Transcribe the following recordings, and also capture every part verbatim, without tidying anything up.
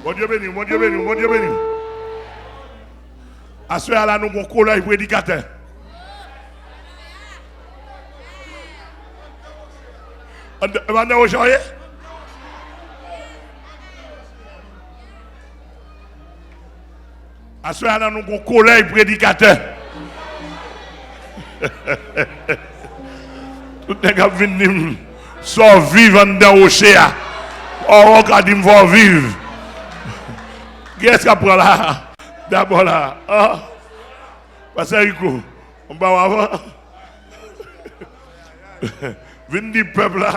Bondye beni w, Bondye beni w, Bondye beni w. Aswè a la, nou gon kolèy predikatè. Anndan, anndan Wochè a w ye? Aswè a la, nou gon kolèy predikatè. Tout nèg ap vin di m, sa w viv anndan woche a. Ò, w ka di m fò w viv. Kiyès k ap pran la? Dabò la. Ah. Pastè Rico, m pa w avan. Vin di pèp la.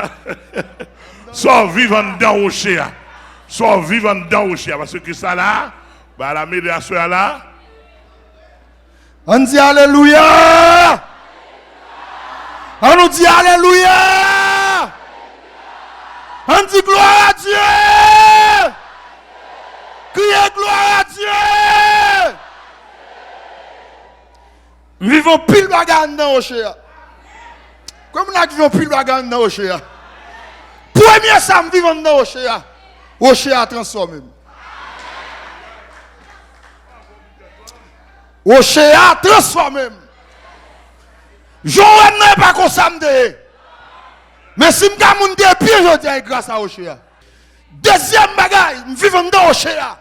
Sa w viv anndan woche a. Sa w viv anndan woche a. Paske Kris la la, ba la mele aswè a la. Ann di alelouya! Ann nou di alelouya! Ann di glwa a Dye! Kriye glwa a Dye! M viv anpil bagay anndan woche a. Kòm moun ak viv anpil bagay anndan woche a. Premye sa m viv anndan woche a, woche a transfòme m. Woche a transfòme m. Jan w wè m nan, e pa konsa m te ye. Men si m ka moun de pye jodi a, e gras a woche a. Dezyèm bagay, m viv anndan woche a.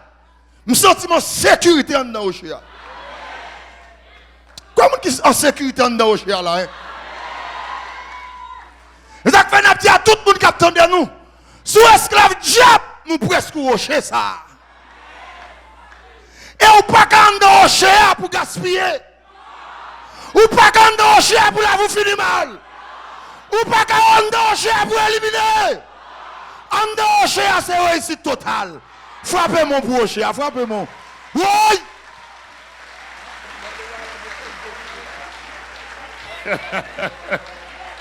M santi m an sekirite anndan woche a. Kòman ki an sekirite anndan woche a la, en? E sa k fè n ap di a tout moun k ap tande nou, si w esklav dyab, nou prèske woche sa a. E ou pa ka anndan woche a pou gaspiye. Ou pa ka anndan woche a pou lavi w fini mal. Ou pa ka anndan woche a pou elimine. Anndan woche a se reyisit total. Frape men w pou woche a, frape men w. Woy!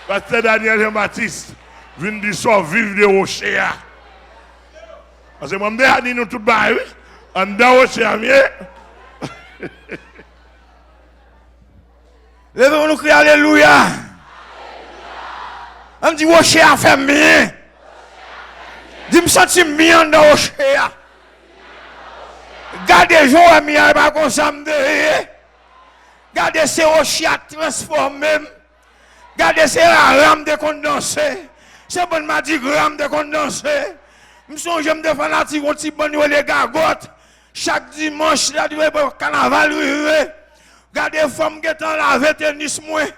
Pastè Daniel Jean Baptiste vin di sa w viv de woche a. Paske mwen m deja di nou tout bagay, wi. Anndan woche a m ye. Leve men nou, kriye alelouya. Ann di woche a fè m byen. Di m santi m byen anndan woche a. Gade jan w wè m ye a, e pa konsa m te ye. Gade se woche a k transfòme m. Gade se rara m te konn danse. Se bann madigra m te konn danse. M sonje m te fanatik yon ti bann yo rele gagòt. Chak dimanch, lè kanaval rive, gade fò m gentan lave tenis mwen.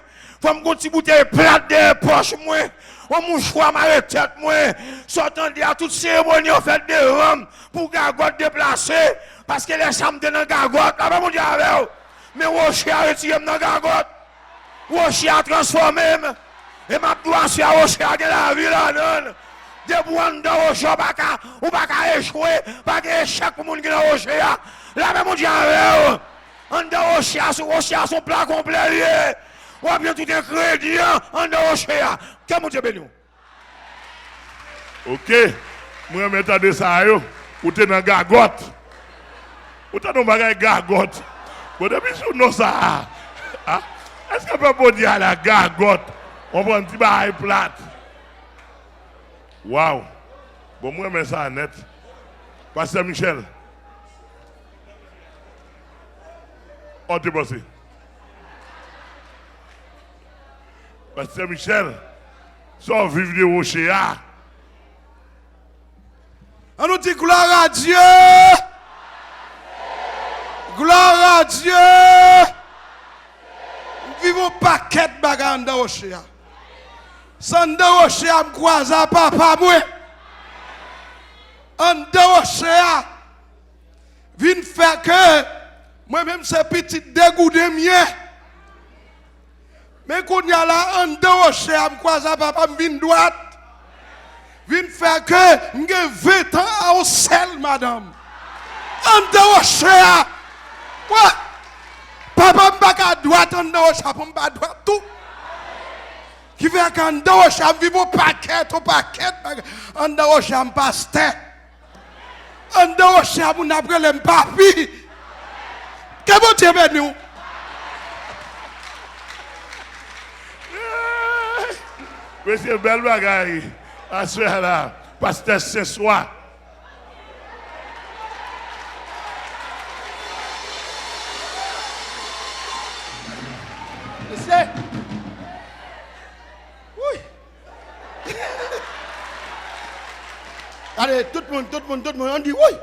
Fò m gon ti boutèy plat dèyè pòch mwen. Yon mouchwa mare tèt mwen. Sa w tande a, tout seremoni yo fèt devan m pou gagòt deplase. Paske lè sa m te nan gagòt, lapè Bondye avè w. Men woche a retire m nan gagòt. Woche a transfòme m. E m ap di w aswè a, woche a gen lavi ladan l. Depi w anndan woche a, ou pa ka, ou pa ka echwe. Pa gen echèk pou moun ki nan woche a. Lapè Bondye avè w. Anndan woche a, sou woche a, se yon pla konplè li ye. W ap jwenn tout engredyan anndan woche a. Ke Bondye beni w. Oke. Mwen renmen tande sa yo. Ou te nan gagòt. Ou tande yon bagay gagòt. Bon, depi sou non sa a, a, èske pèp Bondye a la gagòt? Konprann ti bagay plat. Waw. Bon, mwen renmen sa nèt. Pastè Michel. Ò, te panse. Pastè Michel, sa w viv de woche a? Ann nou di glwa a Dye! Glwa a Dye! M viv yon pakèt bagay anndan woche a. Se anndan woche a m kwaze a papa mwen. Anndan woche a vin fè ke mwen menm se pitit degouden m ye. Men kounye a la, anndan woche a, m kwaze a papa m vin dwat. Vin fè ke m gen ven tan a yon sèl madanm. Anndan woche a. Wè, papa m pa ka dwat anndan woche a pou m pa dwat tou. Ki fè ke anndan woche a, m viv yon pakèt, yon pakèt bagay. Anndan woche a, m pastè. Anndan woche a, moun ap rele m papi. Ke Bondye beni w. Mesye, bèl bagay. Aswè a la, pastè Senswa. E tout moun, tout moun, tout moun, ann di, woy!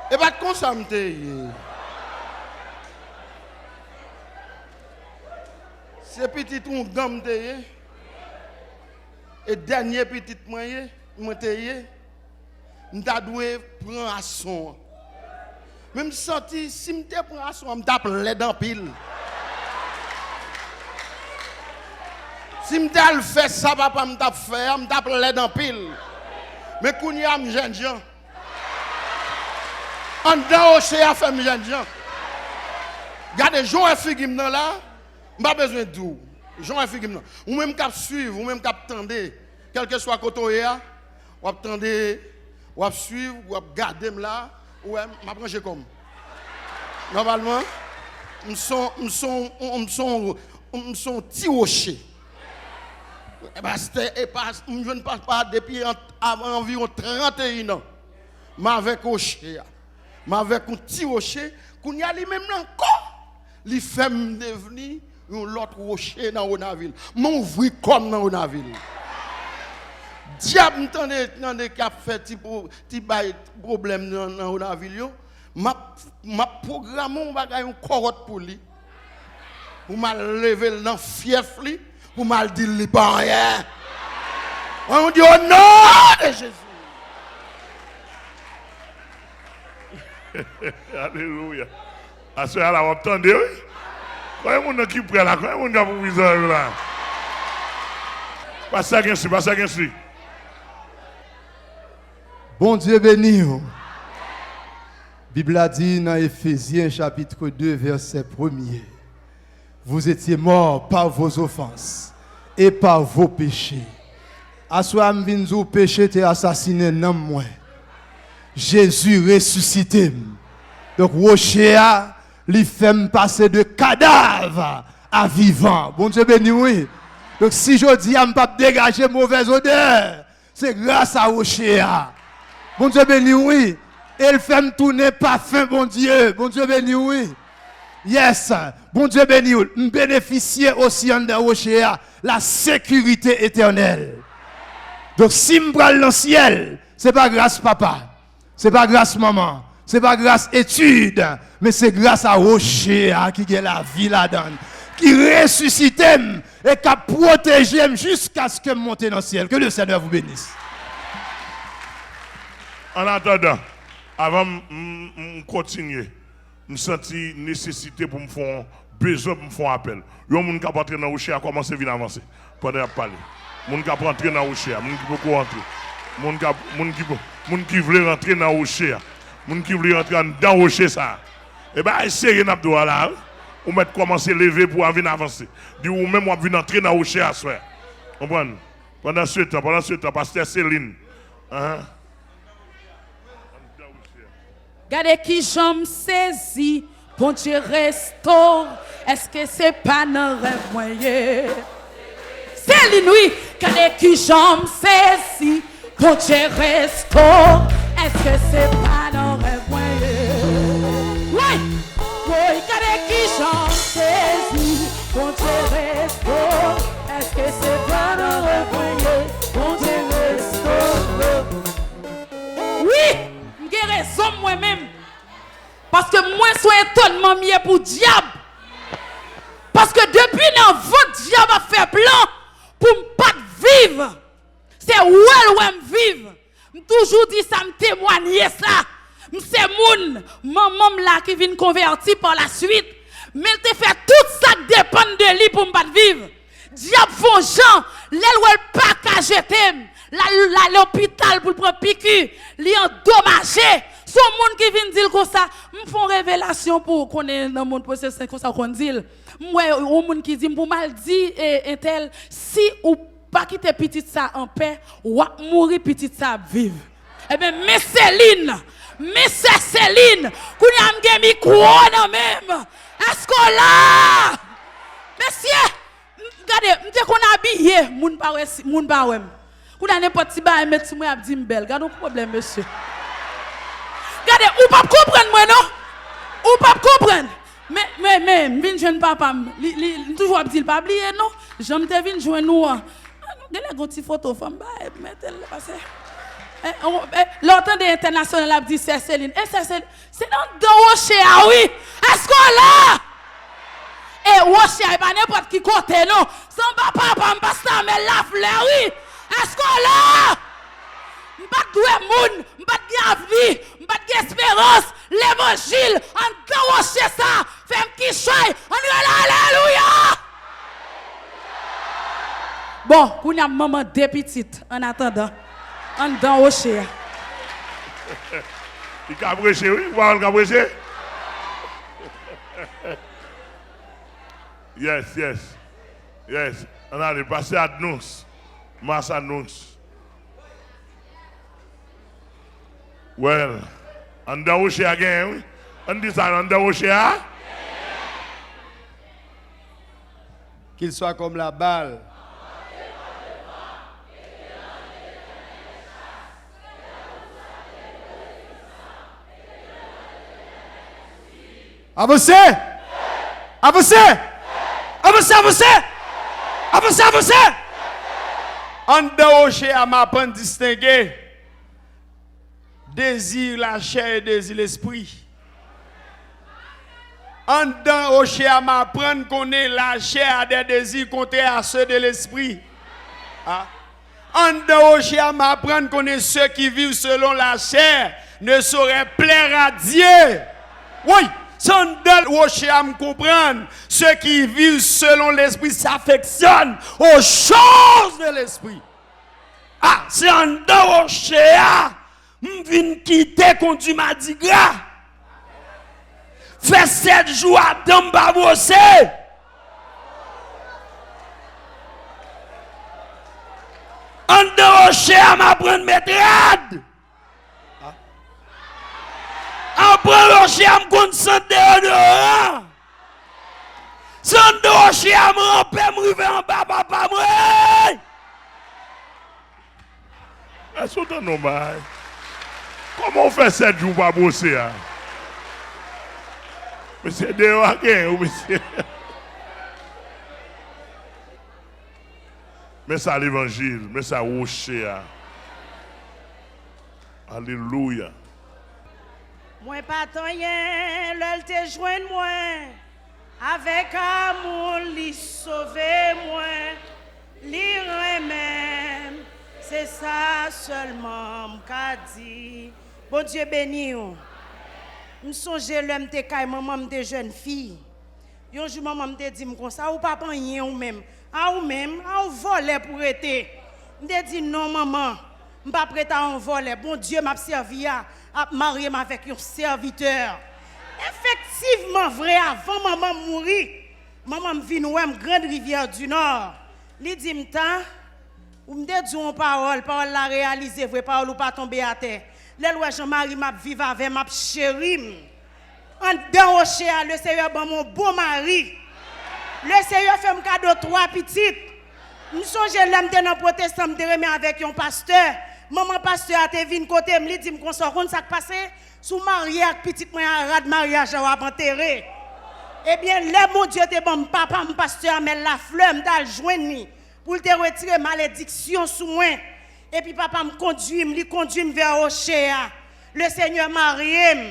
E pa t konsa m te ye. Se pitit oungan m te ye. E dènye pitit mwen ye, mwen te ye. M ta dwe pran ason an. Men m santi, si m te pran ason an, m t ap lèd anpil. Si m t al fè sa papa m t ap fè a, m t ap lèd anpil. Men kounye a, m jènjan. Anndan woche a fè m jènjan. Gade, jan w wè figi m nan la, m pa bezwen di w. Jan w wè figi m nan. Ou menm k ap swiv, ou menm k ap tande, kèlkeswa kote w ye a, w ap tande, w ap swiv, w ap gade m la, ou wè, m ap ranje kò m. Nòmalman, m son, m son, m son, m son ti woche. Pastè, e pas, m jwenn papa depi an, avan anviwon trannteyen an. M avèk woche a. M avèk yon ti woche. Kounye a li menm la ankò, li fè m devni yon lòt woche nan Wonavil. M ouvri kò m nan Wonavil. Dyab m tande, tande k ap fè ti, pwo- ti bay pwoblèm nan, nan Wonavil yo, m ap, m ap pwograme yon bagay, yon kòwòt pou li. Pou m al leve l nan fyèf li, pou m al di l li pa anyen. An, nou di, o non de Jezi. Alelouya. Aswè a la, w ap tande, wi. Konbyen moun nan ki prè la? Konbyen moun k ap ouvri zòrèy yo la? Pastè gen swi, pastè gen swi. Bondye beni w. Bib la di nan Efezyen chapit de vèsè premye, vous étiez morts par vos offenses et par vos péchés. Aswè a m vin di w peche te asasinen nanm mwen. Jezi resisite m. Donk woche a, li fè m pase de kadav a vivan. Bondye beni w, wi. Donk si jodi a m p ap degaje movèz odè, se gras a woche a. Bondye beni w, wi. E l fè m tounen pafen Bondye. Bondye beni w, wi. Yes. Bondye beni w. M benefisye osi anndan woche a. La sécurité éternelle. Donk si m pral nan syèl, se pa gras papa. Se pa gras manman, se pa gras etid, men se gras a woche a ki gen lavi ladan l, ki resisite m e k ap pwoteje m jiskaske m monte nan syèl. Que le Seigneur vous bénisse. An atandan, avan m, m, m kontinye, m santi nesesite pou m fè yon, bezwen pou m fè yon apèl. Yon moun k ap antre nan woche a, kòmanse vin avanse pandan y ap pale. Moun k ap antre nan woche a, moun ki poko antre. Moun k ap, moun ki, moun ki vle rantre nan woche a. Moun ki vle rantre anndan woche sa a. E bagay serye n ap di w a la, wi. Ou mèt kòmanse leve pou w vin avanse. Di ou menm w ap vin antre nan woche a aswè a. Konprann? Pandan se tan, pandan se tan, pastè Celine. Ahan. Gade kijan m sezi, Bondye resto, èske se pa nan rèv mwen ye? Celine, wi, gade kijan m sezi, Bondye resto, èske se pa nan rèv mwen ye? Woy, woy, gade kijan m sezi, Bondye resto, èske se pa nan rèv mwen ye? Bondye resto. Wi, m gen rezon m mwen menm. Paske mwen se yon etònman m ye pou dyab. Paske depi nan vant dyab ap fè plan pou m pa t viv. Se wè l wè m viv. M toujou di sa, m temwanye sa. M se moun, manman m la ki vin konvèti pa la swit. Men l te fè tout sa k depann de li pou m pa t viv. Dyab fè yon jan, lè l wè l pa ka jete m, l al, l al lopital pou l pran piki, li andomaje. Se yon moun ki vin di l konsa, m fè yon revelasyon pou ou konnen nan mond pwofesyonèl konsa w konn di l. M wè yon moun ki di m pou m al di e, entèl, si ou pa kite pitit sa anpè, w ap mouri, pitit sa ap viv. Ebyen, men Celine, men sè Celine, kounye a m gen mikwo nan men m. Èske w la? Mesye, M- gade, m te konn abiye, moun pa wè si- moun pa wè m. Kounye a nenpòt ti bagay m met sou mwen ap di m bèl. Gade yon pwoblèm, mesye. Gade, ou p ap konprann mwen, non. Ou p ap konprann. Men, men, men, m vin jwenn papa m. Li, li, m toujou ap di l, pa bliye, non. Jan m te vin jwenn ou an. Genlè gon ti foto fanm ba, e mete l pase. Eh, on, eh, lè w tande entènasyonal ap di Sè Selin, e Sè Selin, se anndan woche a wi. Èske w la? E woche a, e pa nenpòt ki kote non. Se anba papa m, pastè Amèl Laflè wi. Èske w la? M pa t dwe moun, m pa t gen avni, m pa t gen esperans. Levanjil anndan woche sa fè m kichòy. Ann rele alelouya! Bon, kounye a m manman de pitit, annatandan, anndan woche a. Li ka preche wi, ou pa wè l ka preche? Yes, yes. Yes. Ann ale, pase Adnons. Mas Adnons. Well, anndan woche a genyen wi. Ann di sa, anndan woche a. Qu'il soit comme la balle. Avanse! Avanse! Avanse, avanse! Avanse, avanse! Anndan woche a, m aprann distenge dezi lachè e dezi lespri. Anndan woche a, m aprann konnen lachè a des désirs contraires à ceux de l'esprit. Ah. Anndan woche a, m aprann konnen ceux qui vivent selon la chair ne sauraient plaire à Dieu. Wi, se anndan woche a m konprann ceux qui vivent selon l'esprit s'affectionnent aux choses de l'esprit. Ah, se anndan woche a m vin kite kondi madigra. Fè sèt jou adan m pa bwose. Anndan woche a m aprann met rad. Apre woche a m konn sant deyodoran. Se anndan woche a m ranpe m rive anba papa mwen. Èske w tande yon bagay? Kòman w fè sèt jou w pa bwose a? Mesye, deyò a genyen wi mesye. Men sa levanjil, men sa woche a. Alelouya. Mwen pa t anyen lè l te jwenn mwen. Avèk amou l li sove mwen, li renmen m, se sa sèlman m ka di. Bondye beni w. M sonje lè m te kay manman m, m te jèn fi. Yon jou manman m te di m konsa, ou p ap anyen ou menm. A ou menm, a ou vòlè pou rete. M te di non manman, m p ap ret a yon vòlè. Bondye m ap sèvi a ap marye m avèk yon sèvitè. Efektivman vre, avan manman m mouri, manman m vin wè m Grande Rivière du Nord. Li di m, ta, ou m te di w yon pawòl, pawòl la reyalize vre, pawòl ou pa tonbe atè. Lè l wè jan mari m ap viv avè m, ap cheri m. Anndan woche a, Lesenyè ban m yon bon mari. Lesenyè fè m kado twa pitit. M sonje lè m te nan Pwotestan, m te renmen avèk yon pastè. Manman pastè a te vin kote m, li di m konsa, w konn sa k pase? Si w marye ak pitit mwen a, rad maryaj la w ap antere. Ebyen, lè Bondye te ban m papa m, pastè Amèl Laflè, m t al jwenn li pou l te retire malediksyon sou mwen. Epi papa m kondui m, li kondui m vè woche a. Lesenyè marye m,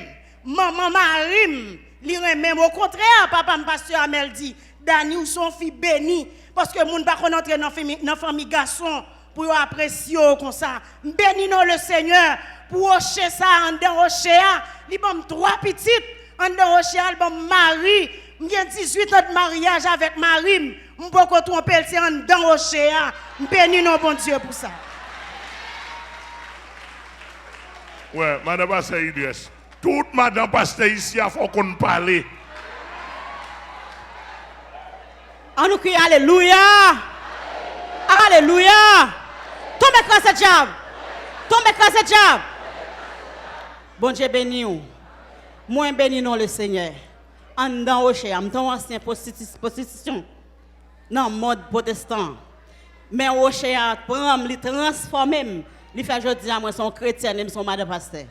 manman mari m, li renmen m. Okontrè, papa m, pastè Amèl di, Dani, ou se yon fi beni, paske moun pa konn antre nan fanmi, nan fanmi gason pou yo apresye w konsa. M beni non Lesenyè pou woche sa a, anndan woche a, li ban m twa pitit. Anndan woche a, l ban m mari. M gen dizuit an de maryaj avèk mari m. M poko twonpe l, se anndan woche a. M beni non Bondye pou sa. Wè, madan pastè Idrès, tout madan pastè isi a fò w konn pale. Ann nou kriye alelouya! Alelouya! Tonbe kraze dyab! Tonbe kraze dyab! Bondye beni w. Mwen beni non Lesenyè. Anndan woche a, m te yon ansyen pwostitis-, pwostitisyon nan mond pwotestan. Men woche a pran m, li transfòme m, li fè jodi a mwen se yon kretyèn e m se yon madan pastè.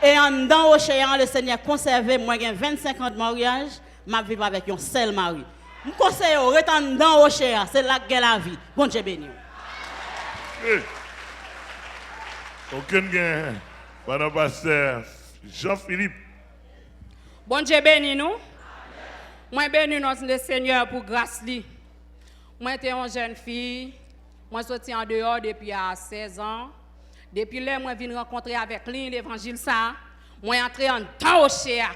E anndan woche a, Lesenyè konsève m, mwen gen vennsenk an de maryaj, m ap viv avèk yon sèl mari. M konseye w, ret anndan woche a, se la k gen lavi. Bondye beni w. Okenn gen pandan pastè Jean Philippe. Bondye beni nou. Mwen beni non Lesenyè pou gras li. Mwen te yon jèn fi, mwen soti andeyò depi a sèz an. Depi lè mwen vin rankontre avèk liy levanjil sa, mwen antre anndan woche a.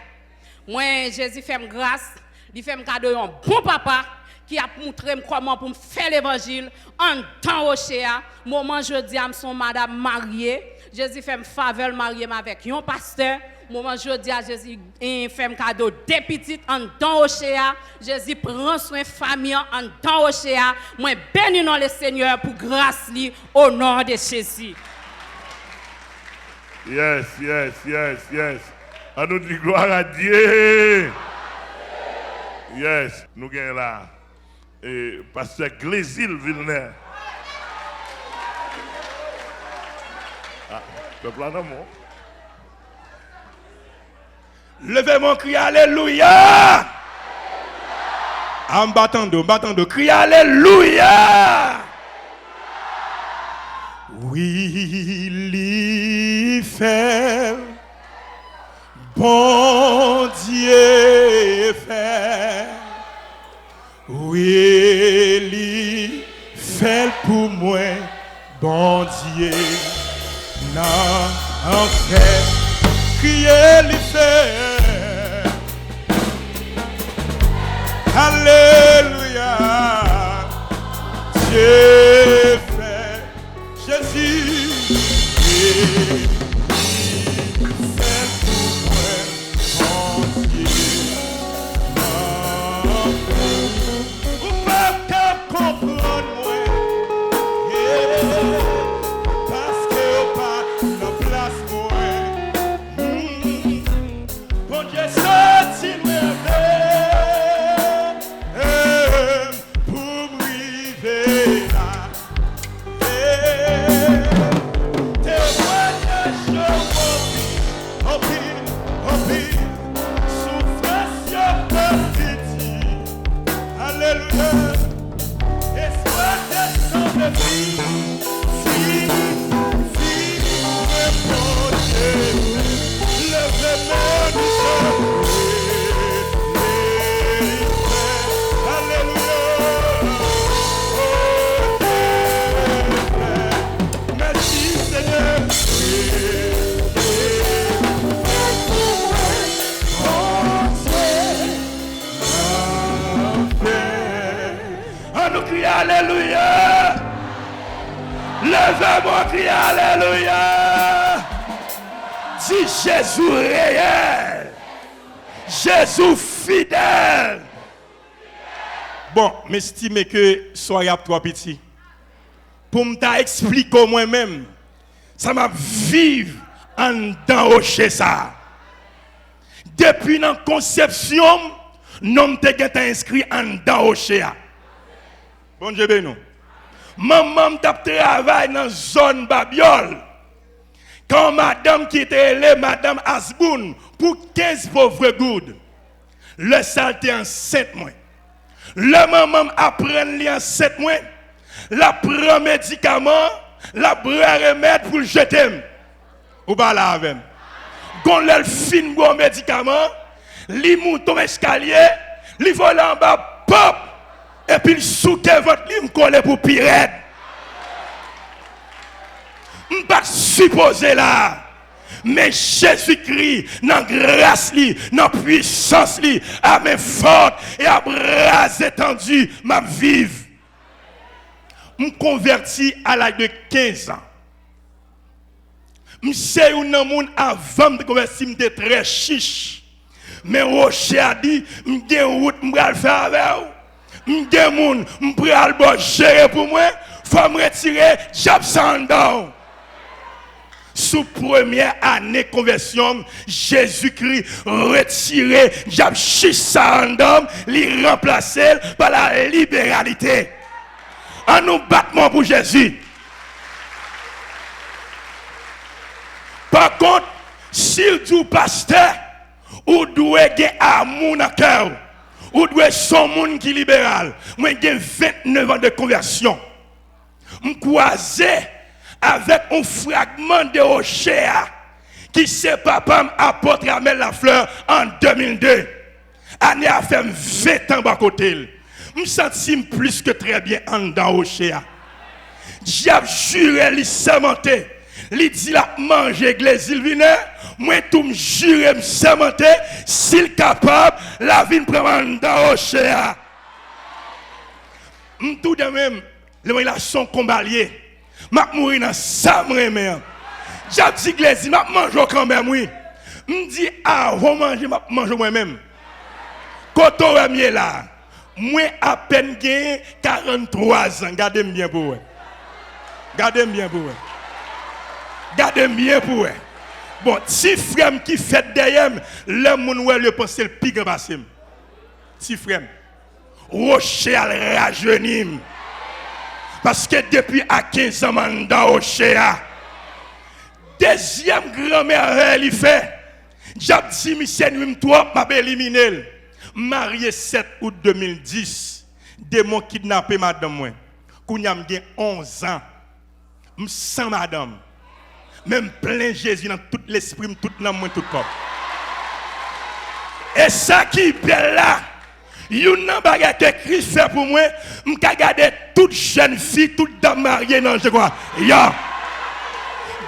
Mwen, Jezi fè m gras, li fè m kado yon bon papa ki ap moutre m kòman pou m fè levanjil anndan woche a. Moman jodi a, m se yon madanm marye. Jezi fè m favè, l marye m avèk yon pastè. Moman jodi a, Jezi, eh, fè m kado de pitit anndan woche a. Jezi pran swen fanmi an anndan woche a. Mwen beni non Lesenyè pou gras li, o non de Jezi. Yes, yes, yes, yes. An nou di gloire à Dieu. Yes, nou gen la. E, pastè Glezil Vilnè. Ah, pèp la nan mò. Leve men w, kriye alelouya! Ah, m pa tande w, m pa tande w. Kriye alelouya! Wi, li fè l. Bondye fè l. Wi, li fè l pou mwen, Bondye nan fè. Kriye li fè. Alelouya. Dye fè. Jezi, li fè l pou mwen, Bondye nan fè. Ou p ap ka konprann mwen, yeah, paske w pa nan plas mwen. Mm. Bondye soti leve, eh, pou m rive la. Temwanyaj yo anpil, anpil, anpil. Soufrans yo pa piti. Alelouya. Espwa desann vini, vini, vini. Mwen Bondye, leve men nou. Alelouya. Mèsi, Senyè. An nou kriye alelouya. Leve men w, kriye alelouya. Di, Jezi w reyèl. Jezi w fidèl. Bon, m estime ke sware a ap twò piti pou m ta eksplike w mwen menm sa m ap viv anndan woche sa a. Depi nan konsepsyon m, non m te gentan enskri anndan woche a. Bondye beni w. Manman m t ap travay nan zòn Babyòl, kan yon madanm ki te rele madanm Asboun pou kenz povre goud. Lè sa a, l te ansent mwen. Lè manman m aprann li ansent mwen, l ap pran medikaman, l ap bwè remèd pou l jete m. Ou pa la avè m. Gon lè l fin bwè yon medikaman, li moute yon eskalye, li vole anba, pòp! Epi l souke vant li, m kole pou pi rèd. M pa t sipoze la. Men Jezikri, nan gras li, nan pwisans li, a men fòt e a bra etandi, m ap viv. M konvèti a laj de kenz an. M se youn nan moun, avan m te konvèti, m te trè chich. Men Woche a di, m gen wout m pral fè avè w. M gen moun m pral ba w jere pou mwen. Fò m retire dyab sa anndan w. Sou premyè ane konvèsyon m, Jezikri retire dyab chich sa anndan m, li ranplase l pa la liberalite. An nou bat men pou Jezi. Pa kont, si l di w pastè, ou dwe gen amou nan kè w. Ou dwe se yon moun ki liberal. Mwen gen vennnev an de konvèsyon. M kwaze avèk yon fragman de woche a, ki se papa m, Apot Amel Lafleur, an de mil de. Ane a fè m ven tan bò kote l. M santi m plis ke trè byen anndan woche a. Dyab jire, li sèmante. Li di l ap manje glezil vinè. Mwen tou m jire, m sèmante. Si l kapab, l a vin pran m anndan woche a. M tou de menm. Lè mwen la se yon konba l ye. M ap mouri nan sa m renmen an. Dyab di glezil, m ap manje w kanmenm, wi. M di, avan w manje, m ap manje w mwen menm. Kote w wè m ye la? Mwen apèn gen karanntrwa zan. Gade m byen pou w wè. Gade m byen pou w wè. Gade m byen pou w wè. Bon, ti frè m ki fèt dèyè m, lè moun wè l, yo panse l pi gran pase m. Ti frè m, woche a l rajeni m. Paske depi a kenz an, m anndan woche a. Dezyèm gran mèvèy li fè, dyab di misye nwi m twòp, m ap elimine l. M marye sèt out de mil dis. Demon kidnape madanm mwen. Kounye a m gen onz an. M san madanm. Men m plen Jezi nan tout lespri m, tout nanm mwen, tout kò m. E sa ki bèl la, youn nan bagay ke Kris fè pou mwen, m ka gade tout jèn fi, tout dam marye nan je kwa. Ya!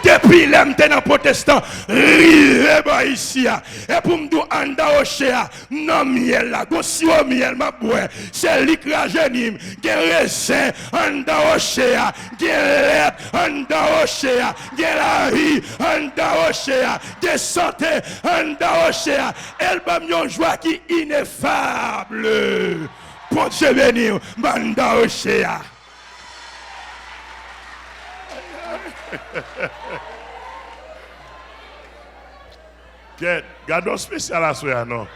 Depi lè m te nan pwotestan, rive bò isi a. E pou m di w anndan woche a, m nan myèl la, gon siwo myèl m ap bwè. Se li k rajeni m. Gen rezen anndan woche a. Gen lèt anndan woche a. Gen lavi anndan woche a. Gen sante anndan woche a. E l ban m yon jwa ki inefab. Bondye beni w, m anndan woche a. Kèt, gade yon espesyal aswè a non.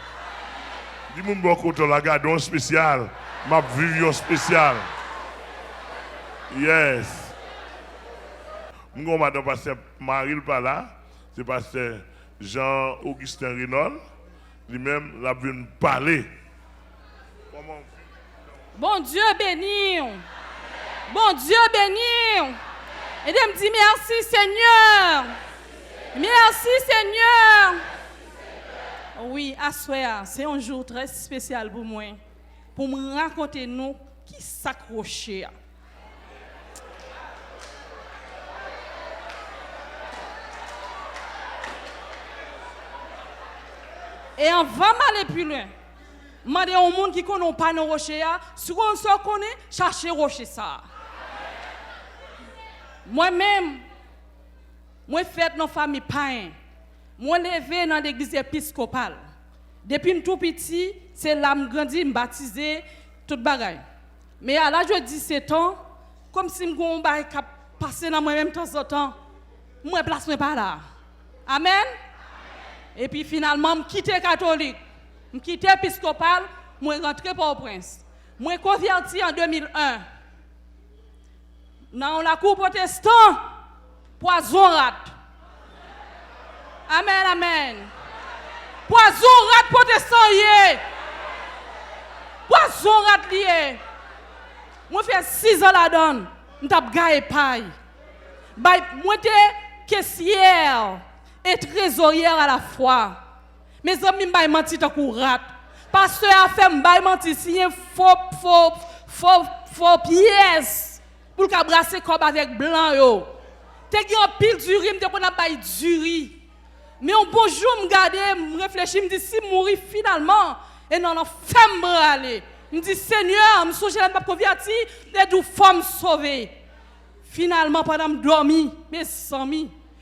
Di moun bò kote w la, gade yon espesyal. M ap viv yon espesyal. Yes. M gen yon madanm pastè, mari l pa la, se pastè Jean Augustin Renaud. Li menm, l ap vin pale. Kòman w feel? Bondye beni w. Bondye beni w. Ede m di mèsi, Senyè. Mèsi, Senyè. Wi, aswè a, se yon jou trè espesyal pou mwen, pou m rakonte nou ki sa k woche a. E anvan m ale pi lwen, m mande yon moun ki konnen yon pa nan woche a, si w konn sa w konnen, chache woche sa a. Mwen menm, mwen fèt nan fanmi payen. Mwen leve nan legliz episkopal. Depi m tou piti, se la m grandi, m batize, tout bagay. Men a laj de disèt an, kòmsi m gen yon bagay k ap pase nan mwen menm tanzantan, m wè plas mwen pa la. Amèn. Epi finalman, m kite katolik. M kite episkopal, mwen rantre Pòtoprens. Mwen konvèti an de mil en. Nan yon lakou pwotestan, pwazon rat. Amèn, amèn. Pwazon rat pwotestan ye. Pwazon rat li ye. Mwen fè sis an ladan l, m t ap gaye pay. Bay, mwen te kesyè e trezoryè alafwa. Mezanmi, m bay manti tankou rat. Pastè a fè m bay manti, siyen fo, fo, fo, fo pyès pou l ka brase kòb avèk blan yo. Te gen anpil diri, m te konn ap bay diri. Men yon bon jou, m gade, m reflechi, m di, si m mouri finalman, e nan lanfè m prale. M di, Senyè, m sonje lè m p ap konvèti, te di w fò m sove. Finalman, pandan m dòmi, mezanmi,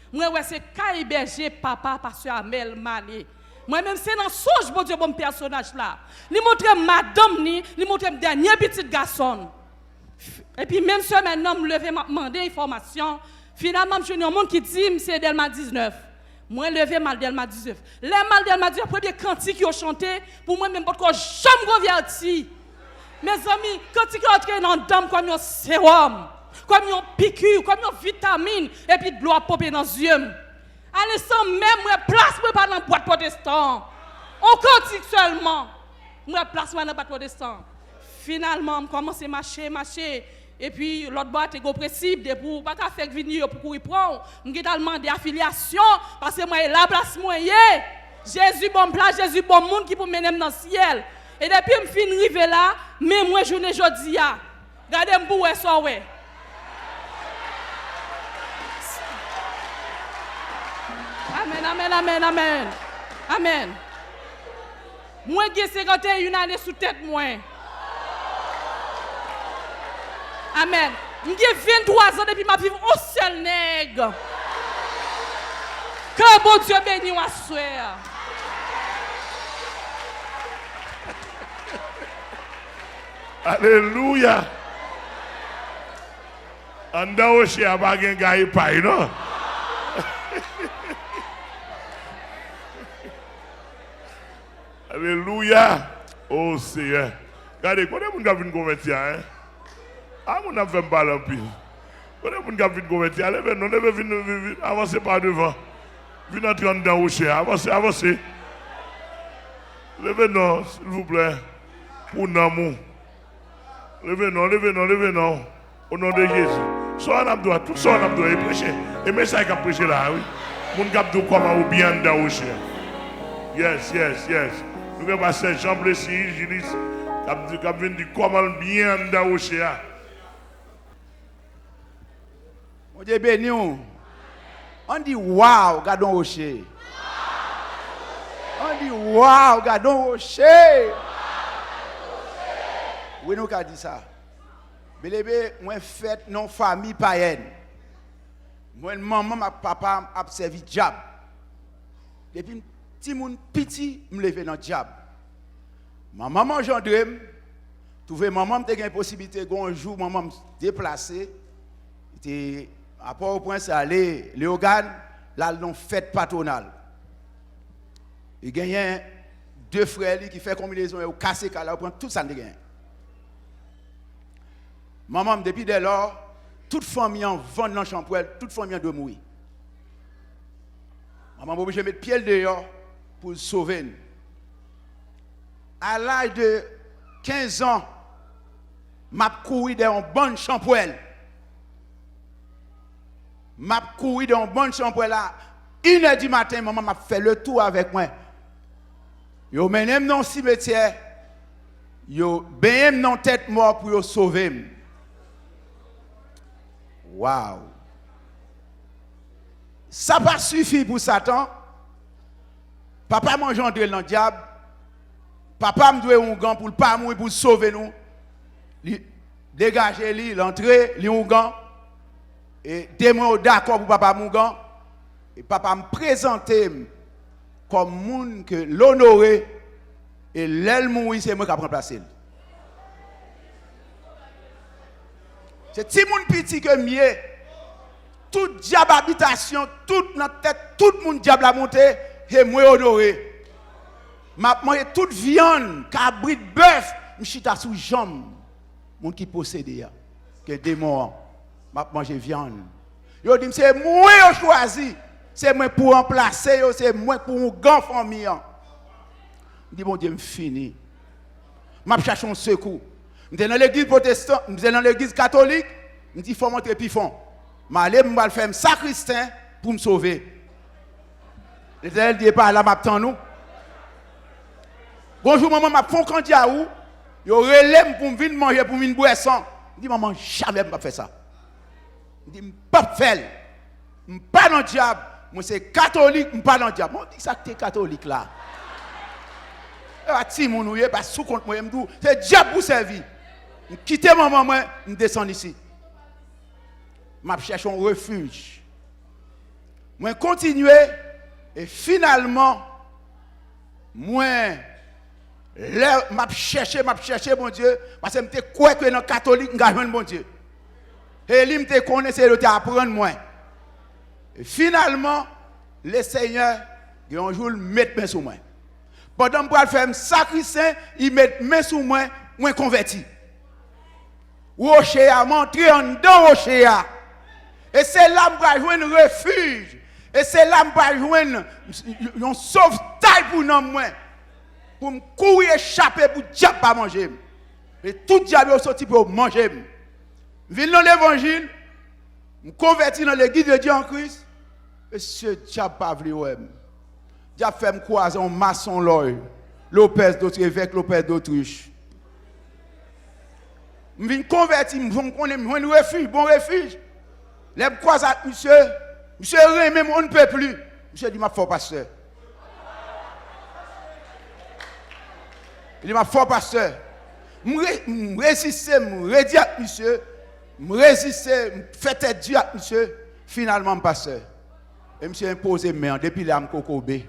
mwen wè se kay bèje papa pastè Amèl m ale. Mwen menm, se nan sonj Bondye ban m pèsonaj la. Li montre m madanm ni, li montre m dènye pitit gason l. Epi menm semèn nan, m leve, m ap mande enfòmasyon. Finalman, m jwenn yon moun ki di m se Dèlma diznèf. Mwen leve, m al Dèlma diznèf. Lè m al Dèlma diznèf, premye kantik yo chante, pou mwen menm potko janm konvèti. Mezanmi, kantik yo antre nan dan m kòm yon sewòm, kòm yon piki, kòm yon vitamin, epi dlo ap ponpe nan zye m. Alenstan menm, mwen plas mwen pa nan bwat pwotestan. On kantik sèlman. Mwen plas mwen nan bwat pwotestan. Finalman, m kòmanse mache, mache. Epi lòt bò a te gen yon prensip, depi w pa ka fèk vini, yo pou kouri pran w. M gentan al mande afilyasyon, paske mwen e la plas mwen ye. Jezi ban m plas, Jezi ban m moun ki pou mennen m nan syèl. E depi m fin rive la, men mwen jounen jodi a. Gade m pou wè sa w wè. Amèn, amèn, amèn, amèn. Amèn. Mwen gen senkanteyen ane sou tèt mwen. Amèn. M gen venntwa zan depi m ap viv on sèl nèg. Ke Bondye beni w aswè a. Alelouya! Anndan woche a pa gen gay pay non. Alelouya! O Seyè! Gade, kote moun k ap vin konvèti a, en? A, moun ap fè m pale anpil. Kote moun k ap vin konvèti a? Leve non, leve, vin, vin, vin, avanse pa devan. Vin antre anndan woche a. Avanse, avanse. Leve non, silvouplè. Pou nanm ou. Leve non, leve non, leve non. O non de Jezi. Sa w n ap dwa, tout sa w n ap dwa, e preche. E mesaj k ap preche la a, wi. Moun k ap di w kòman ou byen anndan woche a. Yes, yes, yes. Nou gen pastè Jean Plessis, Jilis, k ap, di- k ap vin di kòman l byen anndan woche a. Bondye beni w. Ann di, waw, gade yon woche. Ann di, waw, gade yon woche. Wi, nou ka di sa. Belebe, mwen fèt nan yon fanmi payèn. Mwen, manman m ak papa m ap sèvi dyab. Depi m timoun piti, m leve nan dyab. Manman m anjandre m, twouve manman m te gen posiblite, gen yon jou manman m deplase, li te a Pòtoprens, ale Leyogàn, l al nan yon fèt patwonal. Li genyen de frè li ki fè konbinezon yo kase kay la, yo pran tout sa n te genyen. Manman m, depi dèlò, tout fanmi an vann nan chanpwèl, tout fanmi an dwe mouri. Manman m oblije met pye l deyò pou l sove n. A laj de kenz an, m ap kouri dèyè yon bann chanpwèl. M ap kouri dèyè yon bann chanpwèl a inè di maten, manman m ap fè letou avèk mwen. Yo mennen m nan yon simetyè, yo benyen m nan yon tèt mò pou yo sove m. Waw! Sa pa sifi pou Satan. Papa m anjandre l nan dyab. Papa m dwe oungan pou l pa mouri, pou l sove nou. Li degaje li, l antre, li oungan. E demon yo dakò pou papa m oungan. E papa m prezante m kòm moun ke l onore. E lè l mouri, se mwen k ap ranplase l. Se timoun piti ke m ye. Tout dyab abitasyon, tout nan tèt tout moun dyab la monte, se mwen yo onore. M ap manje tout vyann, kabrit, bèf, m chita sou janm moun ki posede a. Gen demon an, m ap manje vyann. Yo di m se mwen yo chwazi, se mwen pou ranplase yo, se mwen pou oungan fanmi an. M di Bondye m fini. M ap chache yon sekou. M te nan legliz pwotestan, m te nan legliz katolik, m di fò m antre pi fon. M ale, m pral fè m sakristen pou m sove. Letènèl di e pa la m ap tann ou. Gon jou manman m ap fè yon kandyawou, yo rele m pou m vin manje, pou m vin bwè san. M di manman, jamè m p ap fè sa. M di m p ap fè l. M pa nan dyab. Mwen se katolik, m pa nan dyab. Mwen di sa k te katolik la. E pa timoun ou ye, pa sou kont mwen ye, m di w se dyab pou sèvi. M kite manman mwen, m desann isit. M ap chèche yon refij. Mwen kontinye e finalman mwen lè m ap chèche, m ap chèche Bondye, paske m te kwè ke nan katolik m ka jwenn Bondye. E li m te konnen se yo te aprann mwen. E finalman, Lesenyè gen yon jou l met men sou mwen. Pandan m pral fè m sakristen, li met men sou mwen, mwen konvèti. Woche a, m antre anndan woche a. E se la m pral jwenn refij. E se la m pral jwenn yon sovtay pou nanm mwen. Pou m kouri echape pou dyab pa manje m. E tout dyab yo soti pou yo manje m. M vin nan levanjil, m konvèti nan Legliz de Dye an Kris. Mesye, dyab pa vle wè m. Dyab fè m kwaze yon masonlòy, Lopez d'Autruche, evèk Lopez d'Autruche. M vin konvèti, m, m konnen m jwenn refij, bon refij. Lè m kwaze ak misye, misye renmen m on ne peut plus. Misye di, "M ap fè w pastè." Li di, "M ap fè w pastè." M re-, m reziste, m redi ak misye, m reziste, m fè tèt di ak misye. Finalman, m pastè. E misye enpoze men an, depi lè a m kokobe,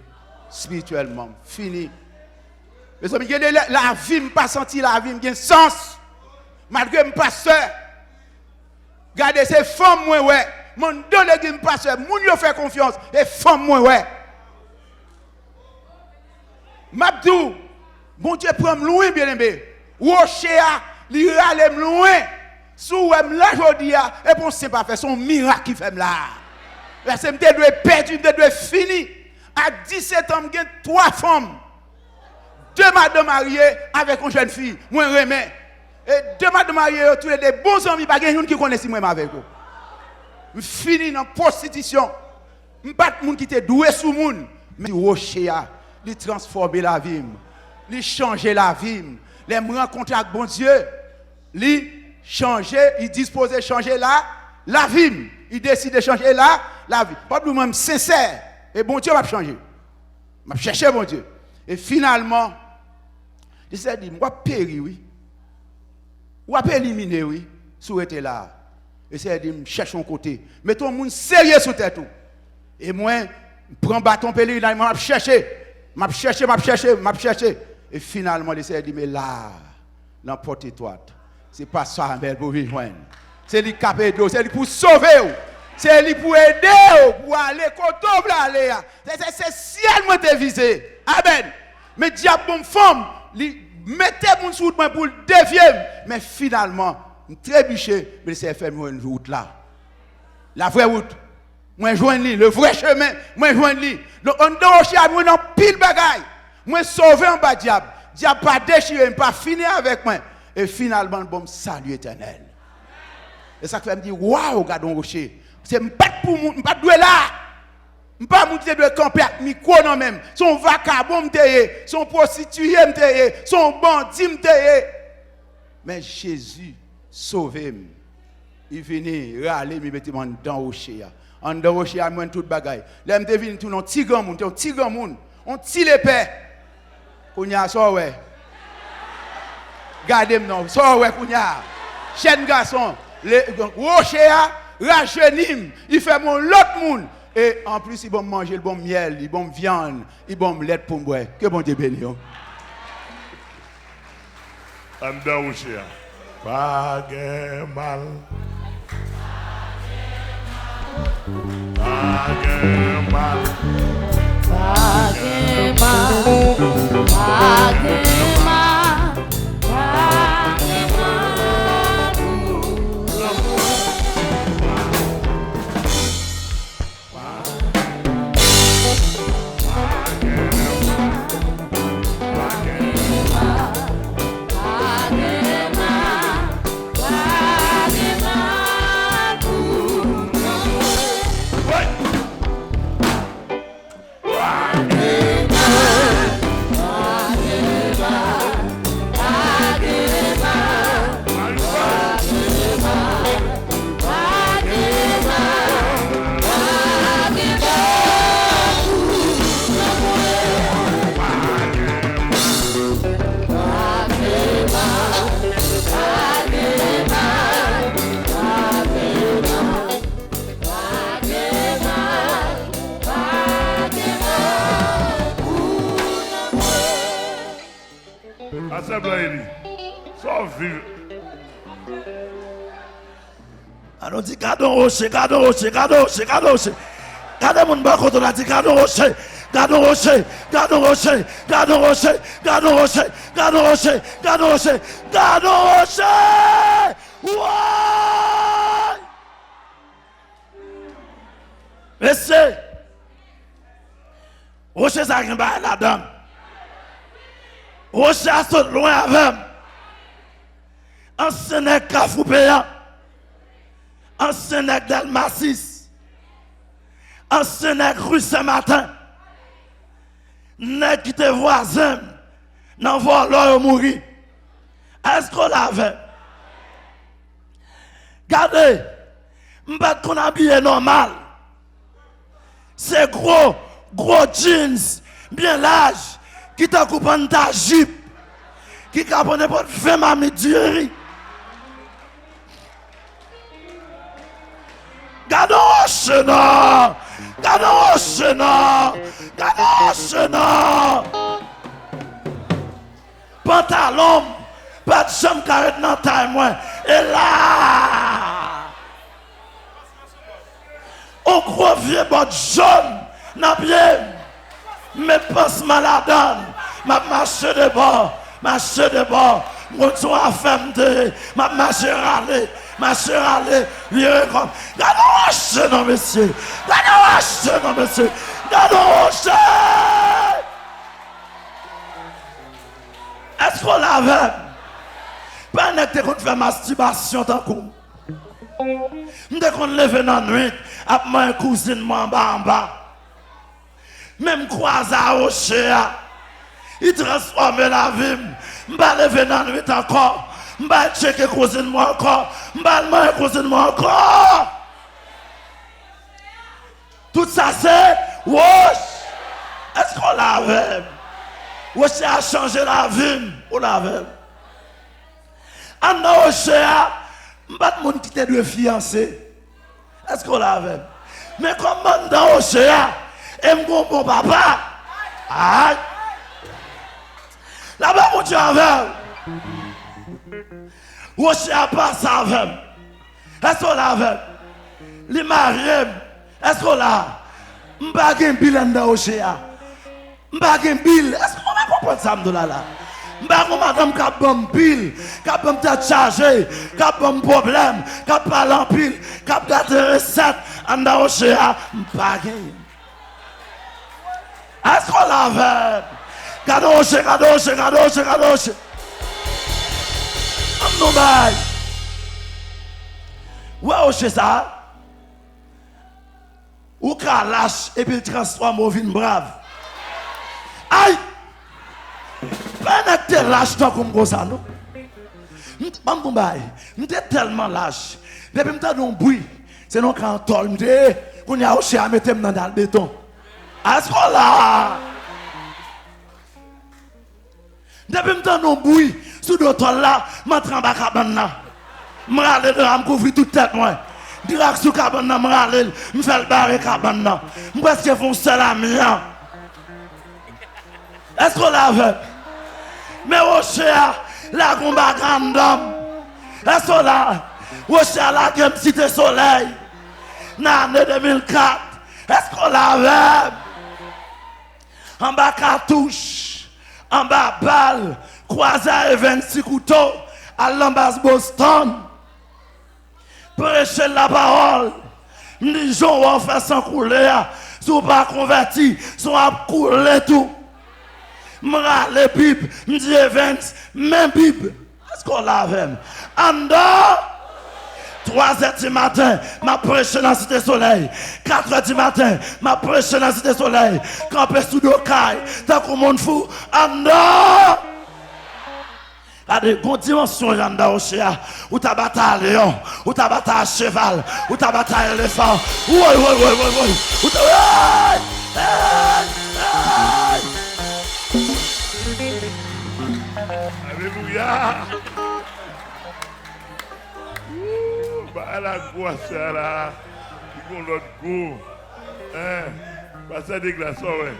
espirityèlman, m fini. Mezanmi, gen de lè, lavi m pa santi lavi m gen sans. Malgre m pastè, gade, se fanm mwen wè. M anndan legliz, m pastè, moun yo fè konfyans, e fanm mwen wè. M ap di w, Bondye pran m lwen, byeneme. Woche a, li rale m lwen. Si w wè m la jodi a, e pa yon senp afè, se yon mirak ki fè m la. Paske m te dwe pèdi, m te dwe fini. A disèt an, m gen twa fanm. De madanm marye avèk yon jèn fi mwen renmen. E de madanm marye yo, toulede bon zanmi, pa gen youn ki konnen si m renmen avèk yo. M fini nan pwostitisyon. M pa t moun ki te dwe sou moun, men woche a, li transfòme lavi m. Li chanje lavi m. Lè m rankontre ak Bondye, li chanje, li dispoze chanje la, lavi m. Li deside chanje la, lavi. Pap di mwen m sensè, e Bondye m ap chanje. M ap chèche Bondye. E finalman, Lesenyè di m, "W ap peri, wi. W ap elimine, wi, si w rete la a." Lesenyè di m, "Chèche yon kote. Mete yon moun serye sou tèt ou." E mwen, m pran baton pelerinaj mwen, m ap chèche. M ap chèche, m ap chèche, m ap chèche. E finalman, Lesenyè di m, "E la a, nan pòt etwat, se pastè Amèl pou w vin jwenn. Se li k ap ede w, se li pou sove w. Se li pou ede w pou w ale kote w vle ale a." Se, se, se syèl mwen te vize. Amèn. Men dyab ban m fanm, li mete moun sou wout mwen pou l devye m. Men finalman, m trebiche, men Lesenyè fè m jwenn wout la. La vraie route. Mwen jwenn li, le vrai chemin, mwen jwenn li. Donk, anndan woche a, mwen anpil bagay. Mwen sove anba dyab. Dyab pa dechire m, pa fini avèk mwen. E finalman, l ban m sali etènèl. E sa k fè m di, "Waw, gade yon woche." Se m pa t pou moun, m pa t dwe la. M pa moun ki te dwe kanpe ak mikwo nan men m. Se yon vakabon m te ye. Se yon pwostitiye m te ye. Se yon bandi m te ye. Men Jezi sove m. Li vini rale m, li mete m anndan woche a. Anndan woche a, mwen tout bagay. Lè m te vin tounen yon ti granmoun, te yon ti granmoun, yon ti lepè. Kounye a, sa w wè? Gade m non, sa w wè kounye a? Jèn gason, le, woche a rajeni m, li fè m yon lòt moun. E anplis, li ban m manje, li ban m myèl, li ban m vyann, li ban m lèt pou m bwè. Ke Bondye beni w. Anndan woche a. Pa gen mal. Pa gen mal. Pa gen mal. Pa gen mal. Pa gen mal pou lanmou. Pastè Blanc Eli, sa w viv? Anon di, "Gade yon woche, gade yon woche, gade yon woche, gade yon woche." Gade moun bò kote w la, di, "Gade yon woche, gade yon woche, gade yon woche, gade yon woche, gade yon woche, gade yon woche, gade yon woche, gade yon woche." Woy! Mesye, woche sa gen bagay ladan l. Woche a sot lwen avè m. Ansyen nèg Kafou Peyan. Ansyen nèg Dèlmasis. Ansyen nèg ri Senmaten. Nèg ki te vwazen m nan vòlò yo mouri. Èske w la avè m? Gade, m pa t konn abiye nòmal. Se gwo, gwo jeans, byen laj, ki tankou panta jip, ki ka pran nenpòt ven mamit diri. Gade yon woche non! Gade yon woche non! Gade yon woche non! Pantalon m pa t janm ka ret nan tay mwen. E la! On gwo vye bòt jòn nan pye m. M met pansman ladan l. M ap mache de bò, mache de bò. M konn se yon afè m te ye. M ap mache rale, mache rale, vire kò m. Gade yon woche non, mesye. Gade yon woche non, mesye. Gade yon woche! Èske w la avè m? Pa nèg te konn fè mastibasyon tankou m. M te konn leve nan nwit ap manyen kouzin mwen anba anba. Men m kwaze a woche a. Li transfòme lavi m. M pa leve nan nwit ankò. M pa al tcheke kouzin mwen ankò. M pa al manyen kouzin mwen ankò. Tout sa se woch. Èske w la avè m? Woche a chanje lavi m. Ou la avè m? Anndan woche a, m pa t moun ki te dwe fiyanse. Èske w la avè m? Men kòm m anndan woche a, e m gon bon papa. Ay! Lapè Bondye avè w. Woche a pase avè m. Èske w la avè m? Li marye m. Èske w la? M pa gen bil anndan woche a. M pa gen bil. Èske w pa konprann sa m di w la la? M pa gen madanm k ap ban m bil, k ap ban m tèt chaje, k ap ban m pwoblèm, k ap pale anpil, k ap gade resèt anndan woche a. M pa gen. Èske w la avè m? Gade woche, gade woche, gade woche, gade woche. Ann nou bay. Wè woche sa a? Ou ka lach epi l transfòme w vin brav. Ay! Pa nèg te lach tankou m konsa non. M, ban m konn bay. M te tèlman lach. Depi m tande yon bri, se nan kay an tòl m te ye. Kounye a woche a mete m nan dal beton. Èske w la? Depi m tande yon bri sou do tòl la, m antre anba kabann nan. M rale dra m kouvri tout tèt mwen. Dra k sou kabann nan, m rale l, m fè l bare kabann nan. M prèske fè yon sèl a mi an. Èske w la avè m? Men woche a lage yon bagay anndan m. Èske w la? Woche a lage m Site Solèy nan ane de mil kat. Èske w la avè m? Anba katouch, anba bal, kwaze a Evens ti kouto, al nan baz Boston. Preche lapawòl. M di, jan w wè w fè san koule a, si w pa konvèti, san w ap koule tou. M rale Bib, m di, Evens, men Bib. Èske w la avè m? Anndan! Twazè di maten, m ap preche nan Site Solèy. Katrè di maten, m ap preche nan Site Solèy. Kanpe sou do kay, tankou moun fou. Anndan! Gade, gon dimansyon anndan woche a. Ou ta batay a leyon, ou ta batay a cheval, ou ta batay a elefan. Woy, woy, woy, woy, woy. Ou ta, hey! Hey! Hey! Alelouya! Wou, bagay la gwo aswè a la. Li gon lòt gou. Hein? Pastè Deglas, sa w wè?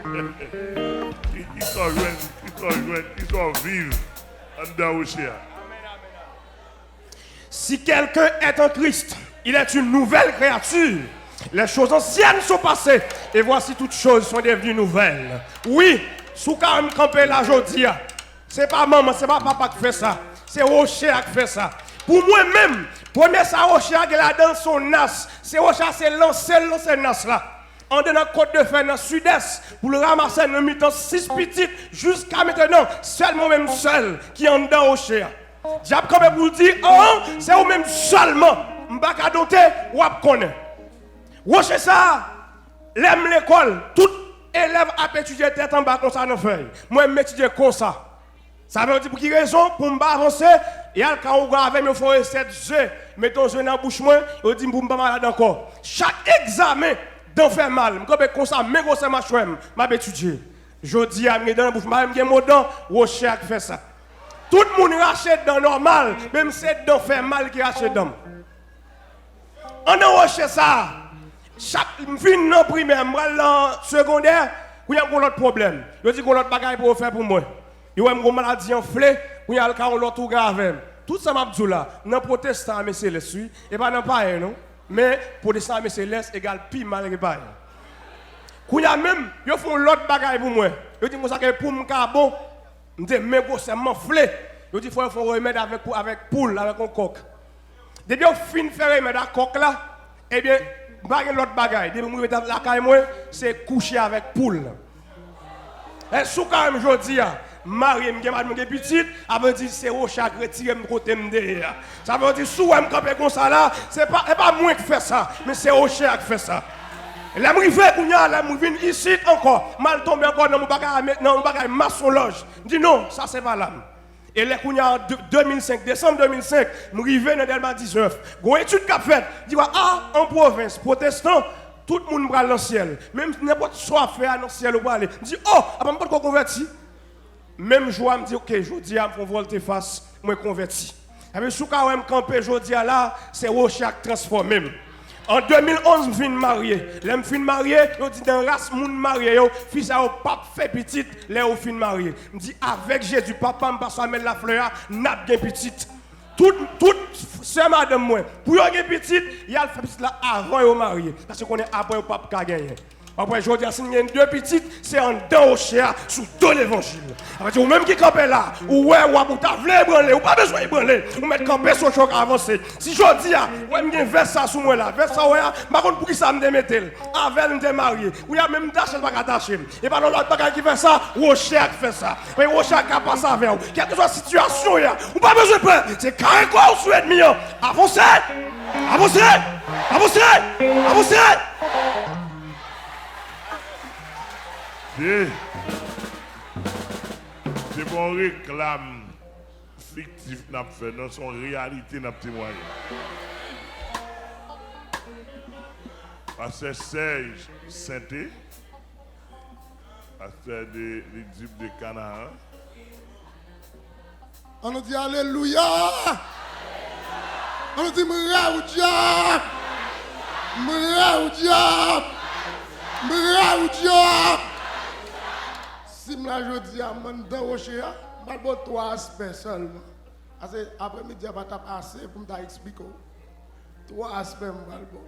Ki, kisa w jwenn, kisa w jwenn, kisa w viv anndan woche a? Si quelqu'un est en Christ, il est une nouvelle créature. Les choses anciennes sont passées, et voici toutes choses sont devenues nouvelles. Wi, si w ka wè m kanpe la jodi a, se pa manman, se pa papa k fè sa. Se woche a k fè sa. Pou mwen menm, premye sa woche a gen ladan l, se yon nas. Se woche a, se lanse l lanse nas la. Andedan Kot de Fè nan Sidès, pou l ranmase nan mitan sis pitit, jiska mentenan, sèl mwen menm sèl ki anndan woche a. Dyab kanpe pou l di, an, se ou menm sèlman. M pa ka doute, w ap konnen. Woche sa a, lè m lekòl, tout elèv ap etidye tèt anba konsa nan fèy. Mwen, m etidye konsa. Sa vle di pou ki rezon? Pou m pa avanse, y al ka yon grann avè m, yo fè yon resèt ze, mete yon ze nan bouch mwen, yo di m pou m pa malad ankò. Chak egzamen, dan fè mal. M kanpe konsa, men gwosè machwè m, m ap etidye. Jodi a, m gen dan nan bouch mwen, m gen mo dan, woche a k fè sa. Tout moun rache dan nòmal, men m se dan fè mal ki rache dan m. Anndan woche sa a, chak m fin nan primè, m pral nan segondè, kounye a m gon lòt pwoblèm. Yo di gon lòt bagay pou yo fè pou mwen. Yo wè m gon maladi anfle, kounye a al ka yon lòt ouragan avè m. Tout sa m ap di w la, nan pwotestan ame selès, wi. E pa nan payen, non. Men, pwotestan ame selès egal pi mal ke payen. Kounye a menm, yo fè yon lòt bagay pou mwen. Yo di m konsa ke pou m ka bon, m te men gwosè m anfle. Yo di fò yo fè yon remèd avèk, avèk poul, avèk yon kòk. Depi yo fin fè remèd ak kòk la, ebyen, m pa gen lòt bagay. Depi m rive lakay mwen, se kouche avèk poul. E si w ka wè m jodi a, m marye, m gen madanm, m gen pitit, sa vle di se woche a k retire m kote m te ye a. Sa vle di si w wè m kanpe konsa la, se pa, se pa mwen k fè sa, men se woche a k fè sa. Lè m rive kounye a, lè m vin isit ankò, m al tonbe ankò nan yon bagay, nan yon bagay masonlòj. M di non, sa se pa la m. E lè kounye a, an de-, de mil senk, desanm de mil senk, m rive nan Dèlma diznèf. Gon etid k ap fèt. Di w, a, an pwovens, pwotestan, tout moun pral nan syèl. Menm nenpòt sa w ap fè a, nan syèl ou prale. M di, o, apa m potko konvèti? Menm jou a, m di, oke, jodi a, m fè yon vòltefas, mwen konvèti. Sa vle di, si w ka wè m kanpe jodi a la, se woche a k transfòme m. An de mil onz, m fin marye. Lè m fin marye, yo di nan ras moun marye yo, fi sa yo p ap fè pitit lè yo fin marye. M di, avèk Jezi, papa m, pastè Amel Lafleur a, n ap gen pitit. Tout, tout sè madanm mwen, pou yo gen pitit, y al fè pitit la avan yo marye. Paske konnen apre yo p ap ka genyen. Apre jodi a, si n gen de pitit, se anndan woche a, sou do levanjil. Sa vle di, ou menm ki kanpe la, ou wè w ap, ou ta vle ebranle, ou pa bezwen ebranle, ou mèt kanpe sou woche a, w ka avanse. Si jodi a, ou wè m gen vès sa sou mwen la, vès sa w wè a, m pa konn poukisa m te mete l. Avè l m te marye. Kounye a menm m tache l pa ka tache m. E pa nan lòt bagay ki fè sa, woche a k fè sa. Men woche a ka pase avè w. Kèlkeswa sitiyasyon w ye a, ou pa bezwen pè. Se kare kò w sou ènmi an. Avanse! Avanse! Avanse! Avanse! Se, se pa yon reklam fiktif n ap fè, non, se yon reyalite n ap temwaye. Pastè Serge Sainté, pastè de Lidib de Kanaan. An nou di alelouya! An nou di m rayi w dyab! M rayi w dyab! M rayi w dyab! Si m la jodi a, m anndan woche a, m pral ba w twa aspè sèlman. Ase, aprèmidi a pa t ap ase pou m ta eksplike w. Twa aspè m pral ba w.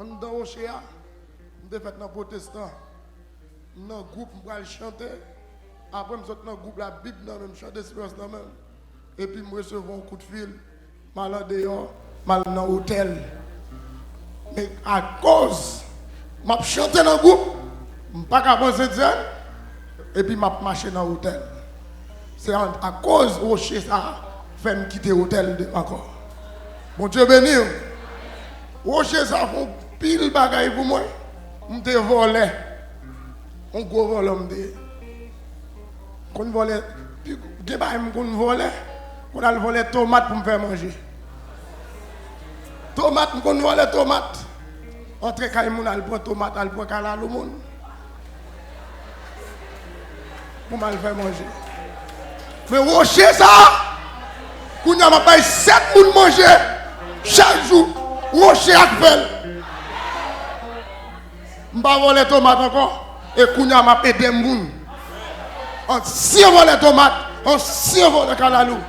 Anndan woche a, m te fèt nan pwotestan. M nan gwoup, m pral chante. Apre m sot nan gwoup la, Bib nan men m, chan desperans nan men m. Epi m resevwa yon kout fil, m al andeyò, m al nan otèl. Men akoz m ap chante nan gwoup, m pa ka pran sentsèn, epi m ap mache nan otèl. Se an, akoz woche sa a fè m kite otèl de ankò. Bondye beni w. Woche sa a fè yon pil bagay pou mwen. M te vòlè. Yon gwo vòlè m te ye. M konn vòlè, pi, gen bagay m konn vòlè. M konn al vòlè tomat pou m fè manje. Tomat, m konn vòlè tomat. Antre kay moun, al pran tomat, al pran kalalou moun. Pou m al fè manje. Men woche sa a, kounye a m ap bay sèt moun manje chak jou. Woche a k fè l. M pa vòlè tomat ankò. E kounye a m ap ede moun. Ansyen vòlè tomat, ansyen vòlè kalalou.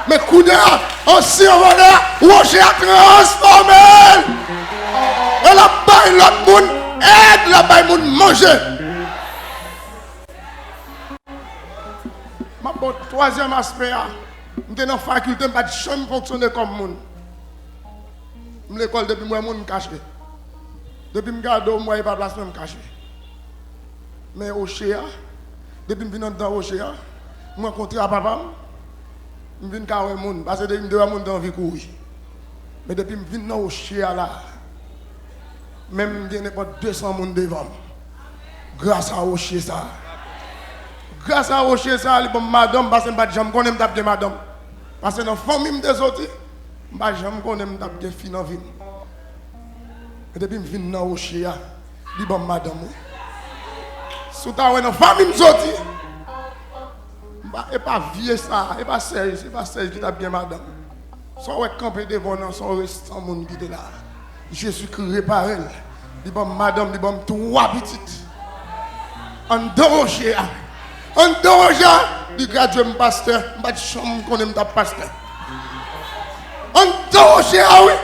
Men kounye a, ansyen vòlè a, woche a transfòme l. E l ap bay lòt moun èd, l ap bay moun manje. M ap ba w twazyèm aspè a. M te nan fakilte, m pa t janm fonksyone kòm moun. M lekòl, depi m wè moun, m kache. Depi m gade w, m wè e pa plas mwen, m kache. Men woche a, depi m vin anndan woche a, m rankontre a papa m. M vin ka wè moun, paske depi m te wè moun, m te anvi kouri. Men depi m vin nan woche a la, menm m gen nenpòt de san moun devan m. Gras a woche sa a. Gras a woche sa a, li ban m madanm, paske m pa t janm konnen m t ap gen madanm. Paske nan fanmi m te soti, m pa janm konnen m t ap gen fi nan vi m. Men depi m vin nan woche a, li ban m madanm, wi. Si w ta wè nan fanmi m soti, m pa, e pa vye sa, e pa Sèj, e pa Sèj ki t ap gen madanm. Sa w wè k kanpe devan w nan, se yon restan moun ki te la. Jezikri repare l. Li ban m madanm, li ban m twa pitit. Anndan woche a. Anndan woche a, li gradye m pastè. M pa t janm konnen m t ap pastè. Anndan woche a, wi.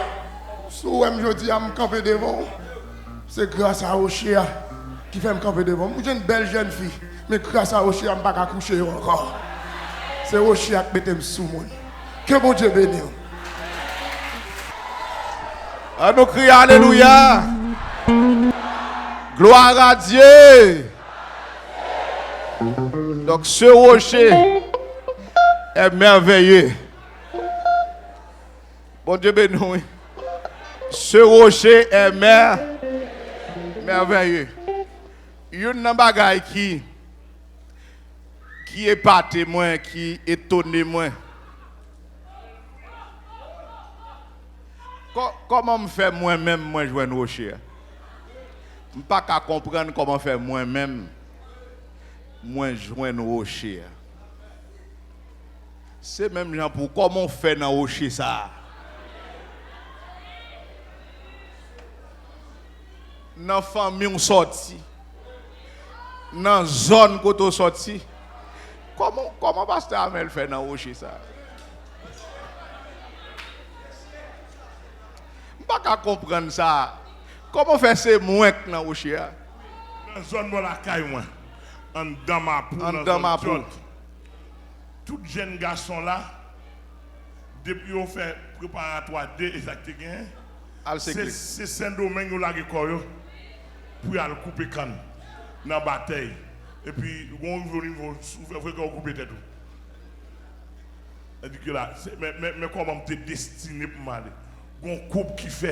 Si w wè m jodi a, m kanpe devan w. Se gras a woche a ki fè m kanpe devan w. M jwenn bèl jèn fi, men gras a woche a, m pa ka kouche yo ankò. Se woche a k mete m sou moun. Ke Bondye beni w. An nou kriye alelouya. Gloire à Dieu. Donc, ce rocher est merveilleux. Bondye beni w, wi. Ce rocher est mer-, merveilleux. Youn nan bagay ki, ki epate mwen, ki etone mwen, kò-, kòman m fè mwen menm mwen jwenn woche a? M pa ka konprann kòman fè mwen menm mwen jwenn woche a. Se menm jan pou kòman w fè nan woche sa a. Nan fanmi w sòti. Nan zòn kote w sòti. Kòman, kòman pastè Amèl fè nan woche sa a? M pa ka konprann sa. Kòman fè se mwen k nan woche a? Nan zòn bò lakay mwen, anndan Mapou, anndan Mapou. Tout jèn gason la, depi yo fè preparatwa de, e sa k te genyen, al se, se Sendomeng yo lage kò yo pou y al koupe kann nan Batèy. Epi, gon rive yon nivo, si w fè freka, w koupe tèt ou. Tandike la, se, men, men, men kòman m te destine pou m ale. Gon koub ki fè.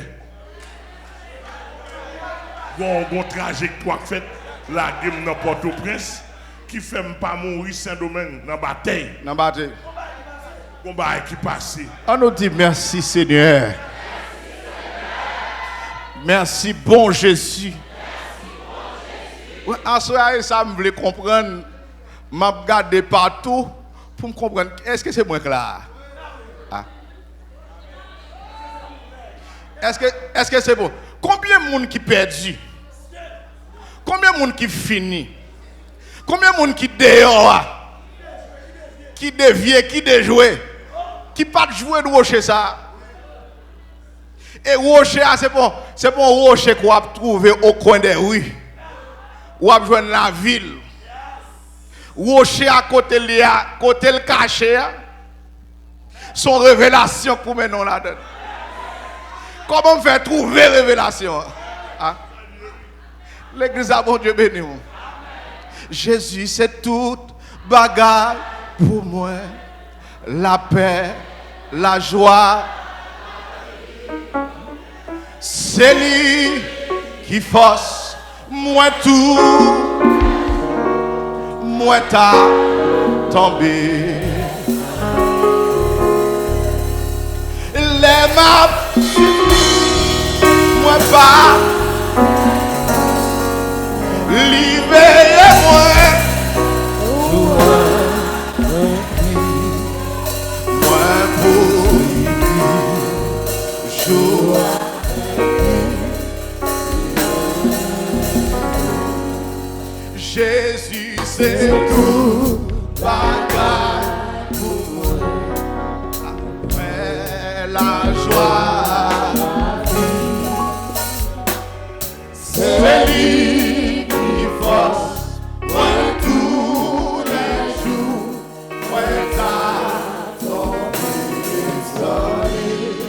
Gon, gon trajektwa k fèt, lage m nan Pòtoprens, ki fè m pa mouri Sendomeng, nan Batèy. Nan Batèy. Gon bagay ki pase. An nou di, mèsi, Senyè. Mèsi, bon Jezi. Wi, aswè a, e sa m vle konprann. M ap gade patou pou m konprann. Èske se mwen k la a? A. Èske, èske se bon? Konbyen moun ki pèdi? Konbyen moun ki fini? Konbyen moun ki deyò a? Ki devye, ki dejwe? Ki pa t jwenn woche sa a? E woche a, se pa, se pa yon woche ke w ap twouve au coin des rues. W ap jwenn lavil. Woche a, kote l ye a, kote l kache a, se yon revelasyon k pou mennen w ladan l. Kòman m fè twouve revelasyon an? A? Legliz la, Bondye beni w. Jezi se tout bagay pou mwen. Lapè, lajwa. Se li ki fòs mwen tou. Mwen ta tonbe. Lè m ap sifri, mwen pa, li veye mwen. Mwen pou li jou. Jezi se tout bagay pou mwen. Mwen lajwa. Se li ki fòs mwen toulejou. Mwen ka tonbe sòlid.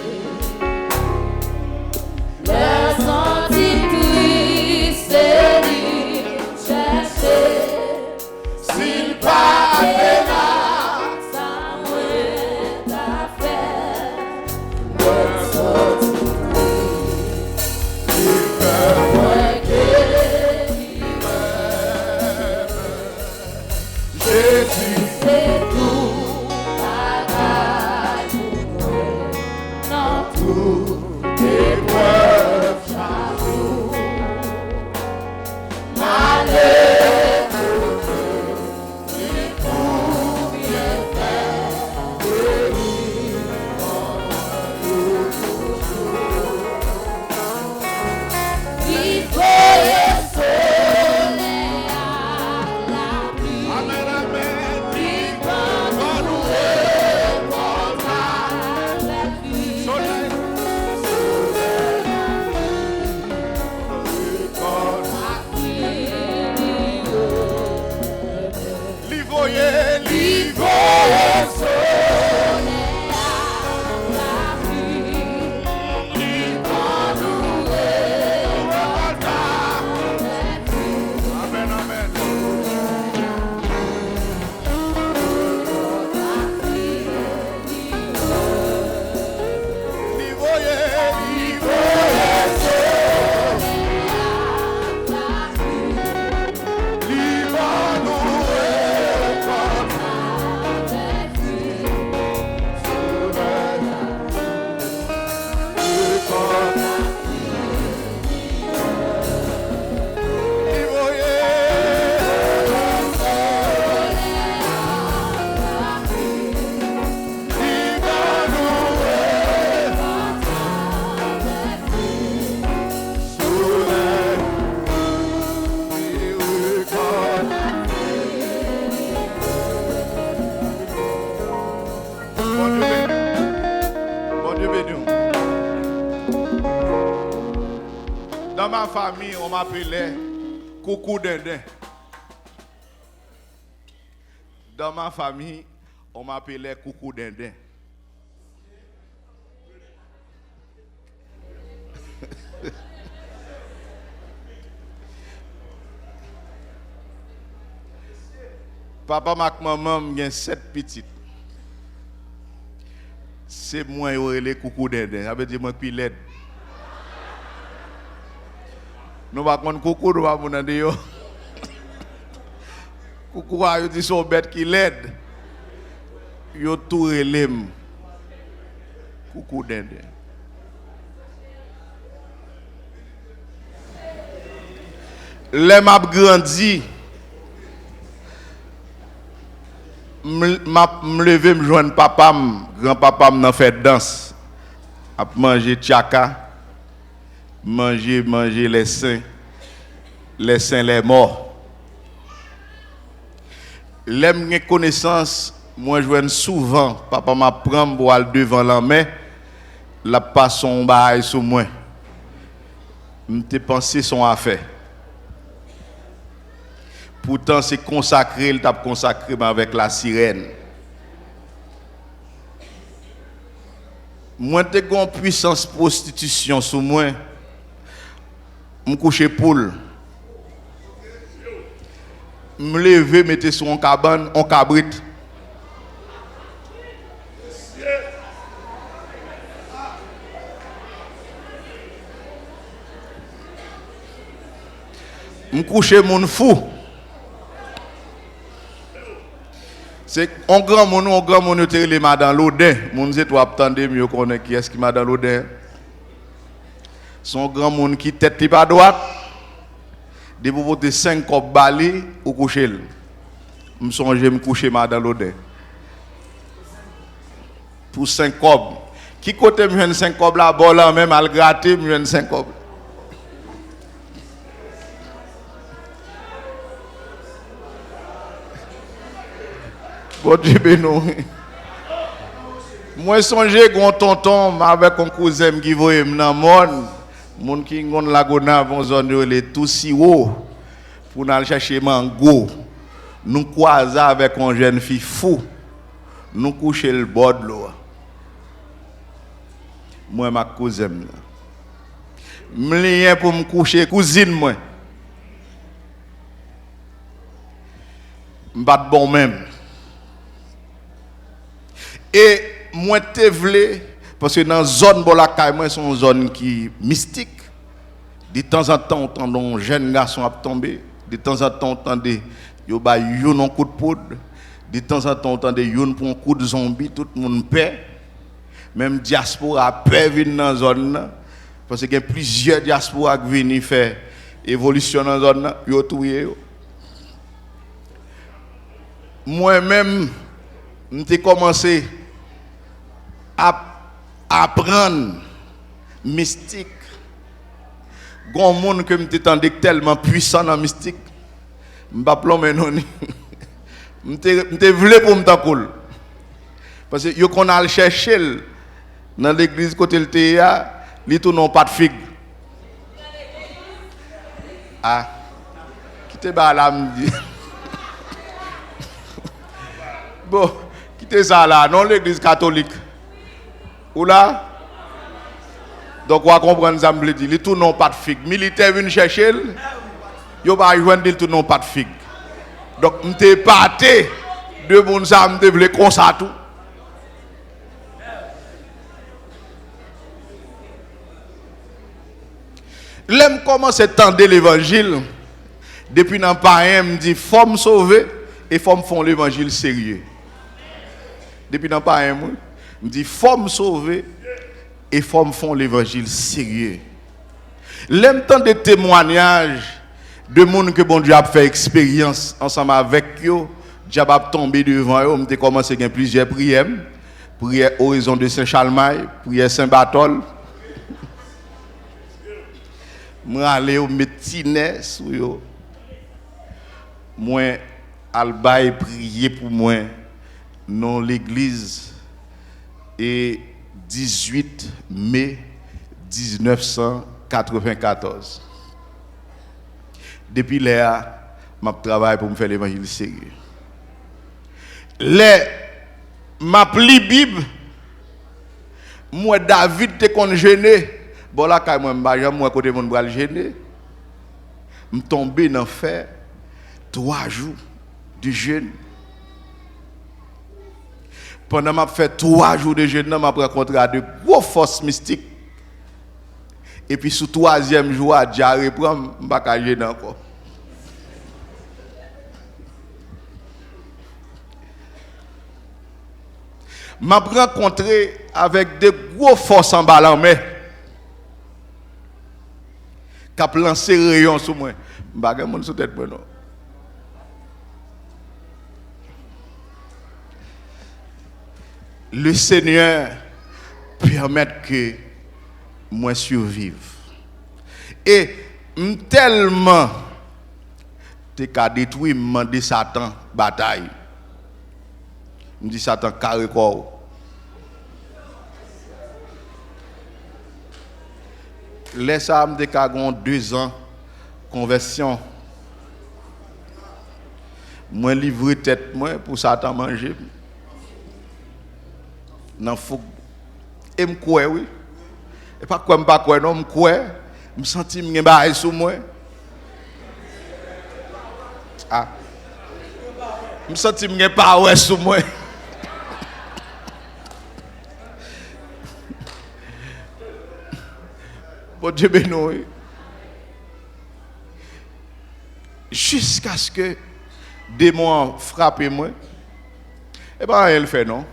Lè santi tris, se li m chèche. Si l pa Li voye, li voye solèy ak lapli. Li ban nou rekòt la. Amèn, amèn. Li voye, li voye solèy ak lapli. Li ban nou rekòt. Solèy, rekòt. Li voye. Bondye beni w. Bondye beni w. Dans ma famille, on m'appelait Coucou Denden. Dans ma famille, on m'appelait Coucou Denden. Papa m ak manman m gen sèt pitit. Se mwen yo rele Coucou Denden. Sa vle di mwen k pi lèd. Nou pa konn Koukou, nou pa moun andeyò. Koukou a, yo di se yon bèt ki lèd. Yo tou rele m Koukou Denden. Lè m ap grandi, m, m ap, m leve, m jwenn papa m, granpapa m nan fè dans, ap manje tchaka, manje, manje lè sen, lè sen, lè mò. Lè m gen konesans, mwen jwenn souvan papa m ap pran m pou al devan lanmè, l ap pase yon bagay sou mwen. M te panse se yon afè. Poutan, se konsakre l t ap konsakre m avèk lasirèn. Mwen te gen yon pwisans pwostitisyon sou mwen. M kouche poul. M leve, mete sou yon kabann, yon kabrit. M kouche moun fou. Se yon granmoun, yon granmoun yo te rele Madan Loden. Moun Zetwa ap tande m, yo konnen kiyès ki Madan Loden. Se yon granmoun ki tèt li pa dwat. Depi w pote senk kòb ba li, ou kouche l. M sonje m kouche Madan Loden. Pou senk kòb. Ki kote m jwenn senk kòb la? Bò lanmè, m al grate, m jwenn senk kòb. Bondye beni w. Mwen sonje gen yon tonton m avèk yon kouzen m ki voye m nan mòn. Moun ki konn Lagonav, yon zòn yo rele Tousiwo, pou n al chèche mango. Nou kwaze avèk yon jèn fi fou. Nou kouche l bò dlo a. Mwen m ak kouzen m nan. M liyen pou m kouche kouzin mwen. M pa t bon menm. E mwen te vle, paske nan zòn bò lakay mwen, se yon zòn ki mistik. Detanzantan, ou tande yon jèn gason ap tonbe. Detanzantan, ou tande yo bay youn yon kout poud. Detanzantan, ou tande youn pran yon kout zonbi, tout moun pè. Menm dyaspora pè vin nan zòn nan, paske gen plizyè dyaspora k vini fè evolisyon nan zòn nan, yo touye yo. Mwen menm, m te kòmanse ap aprann mistik. Gon moun ke m te tande k tèlman pwisan nan mistik, m p ap lonmen non li. M te, m te vle pou m tankou l. Paske yo konn al chèche l nan legliz kote l te ye a, li tounen yon pat fig. A, kite bagay la m di. Bon, kite sa la, nan legliz katolik. Ou la? Donk, w a konprann sa m vle di. Li tounen yon pat fig. Militè vin chèche l, yo pa jwenn li, li tounen yon pat fig. Donk, m te epate de moun sa, m te vle konsa tou. Lè m kòmanse tande levanjil, depi nan payen, m di, "Fò m sove e fò m fè yon levanjil serye." Depi nan payen m, wi. M di, "Fò m sove e fò m fè yon levanjil serye." Lè m tande temwanyaj de moun ke Bondye ap fè eksperyans ansanm avèk yo, dyab ap tonbe devan yo, m te kòmanse gen plizyè priyè m, priyè Horizon de Sen Chalmay, priyè Sen Batòl. Mwen ale, yo met tinè sou yo. Mwen al bay priye pou mwen nan legliz e dizuit me diznèf san katrevenkatòz. Depi lè a, m ap travay pou m fè levanjil serye. Lè m ap li Bib, m wè David te konn jene. Bò lakay mwen, m pa janm wè kote moun pral jene. M tonbe nan fè twa jou de jèn. Pandan m ap fè twa jou de jèn nan, m ap rankontre a de gwo fòs mistik. Epi sou twazyèm jou a, dyare pran m, m pa ka jene ankò. M ap rankontre avèk de gwo fòs anba lanmè k ap lanse reyon sou mwen. M pa gen moun sou tèt mwen, non. Le Senyè pèmèt ke mwen siviv. E m tèlman te ka detwi, m mande Satan batay. M di, "Satan, kare kò w." Lè sa a, m te ka gen dezan konvèsyon. Mwen livre tèt mwen pou Satan manje m nan fouk. E m kwè, wi. E pa kwè m pa kwè, non, m kwè. M santi m gen bagay sou mwen. A. M santi m gen pawè sou mwen. Bondye beni w, wi. Jiskaske demon an frape mwen, e pa anyen l fè, non.